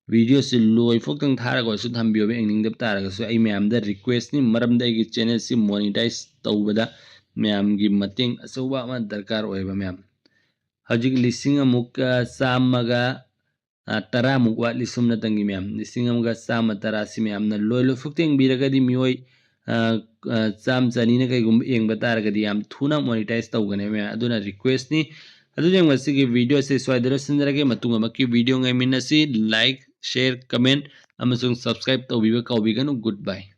ꯚꯤꯗꯤꯑꯣꯁꯤ ꯂꯣꯏꯐꯥꯎꯇꯪ ꯊꯥꯔꯒ ꯑꯣꯏꯔꯁꯨ ꯊꯝꯕꯤꯌꯣꯕ, ꯌꯦꯡꯅꯤꯡꯗꯕ ꯇꯥꯔꯒꯁꯨ꯫ ꯑꯩ ꯃꯌꯥꯝꯗ ꯔꯤꯀ꯭ꯋꯦꯁꯅꯤ, ꯃꯔꯝꯗꯤ ꯑꯩꯒꯤ ꯆꯦꯅꯦꯜꯁꯤ ꯃꯣꯅꯤꯇꯥꯏꯁ ꯇꯧꯕꯗ ꯃꯌꯥꯝꯒꯤ ꯃꯇꯦꯡ ꯑꯆꯧꯕ ꯑꯃ ꯗꯔꯀꯥꯔ ꯑꯣꯏꯌꯦꯕ ꯃꯌꯥꯝ꯫ ꯍꯧꯖꯤꯛ ꯂꯤꯁꯤꯡ ꯑꯃꯨꯛꯀ ꯆꯥꯝꯃꯒ, ꯑ, ꯇꯔꯥꯃꯨꯛ ꯋꯥꯠꯂꯤ ꯁꯨꯞꯅꯇꯪꯒꯤ ꯃꯌꯥꯝ꯫ ꯂꯤꯁꯤꯡ ꯑꯃꯒ ꯆꯥꯝꯃ ꯇꯔꯥꯁꯤ ꯃꯌꯥꯝꯅ ꯂꯣꯏ ꯂꯣꯏꯐꯥꯎꯇ ꯌꯦꯡꯕꯤꯔꯒꯗꯤ ꯃꯤꯑꯣꯏ, ꯑ, ꯑ, ꯆꯥꯝꯃ ꯆꯅꯤꯅ ꯀꯩꯒꯨꯝꯕ ꯌꯦꯡꯕ ꯇꯥꯔꯒꯗꯤ ꯌꯥꯝ ꯊꯨꯅ ꯃꯣꯅꯤꯇꯥꯏꯁ ꯇꯧꯒꯅꯦꯕ ꯃꯌꯥꯝ꯫ ꯑꯗꯨꯅ ꯔꯤꯀ꯭ꯋꯦꯁꯅꯤ꯫ ꯑꯗꯨꯗꯤ ꯉꯁꯤꯒꯤ ꯚꯤꯗꯤꯑꯣꯁꯦ ꯁ꯭ꯋꯥꯏꯗ ꯂꯣꯏꯁꯤꯟꯖꯔꯒꯦ꯫ ꯃꯇꯨꯡ ꯑꯃꯛꯀꯤ ꯚꯤꯗꯤꯑꯣ ꯉꯥꯏꯃꯤꯟꯅꯁꯤ꯫ ꯂꯥꯏꯛ, ꯁꯤꯌꯔ, ꯀꯃꯦꯟ ꯑꯃꯁꯨꯡ ꯁꯕꯁꯀ꯭ꯔꯥꯏꯕ ꯇꯧꯕꯤꯕ ꯀꯥꯎꯕꯤꯒꯅꯨ꯫ ꯒꯨꯗ ꯕꯥꯏ꯫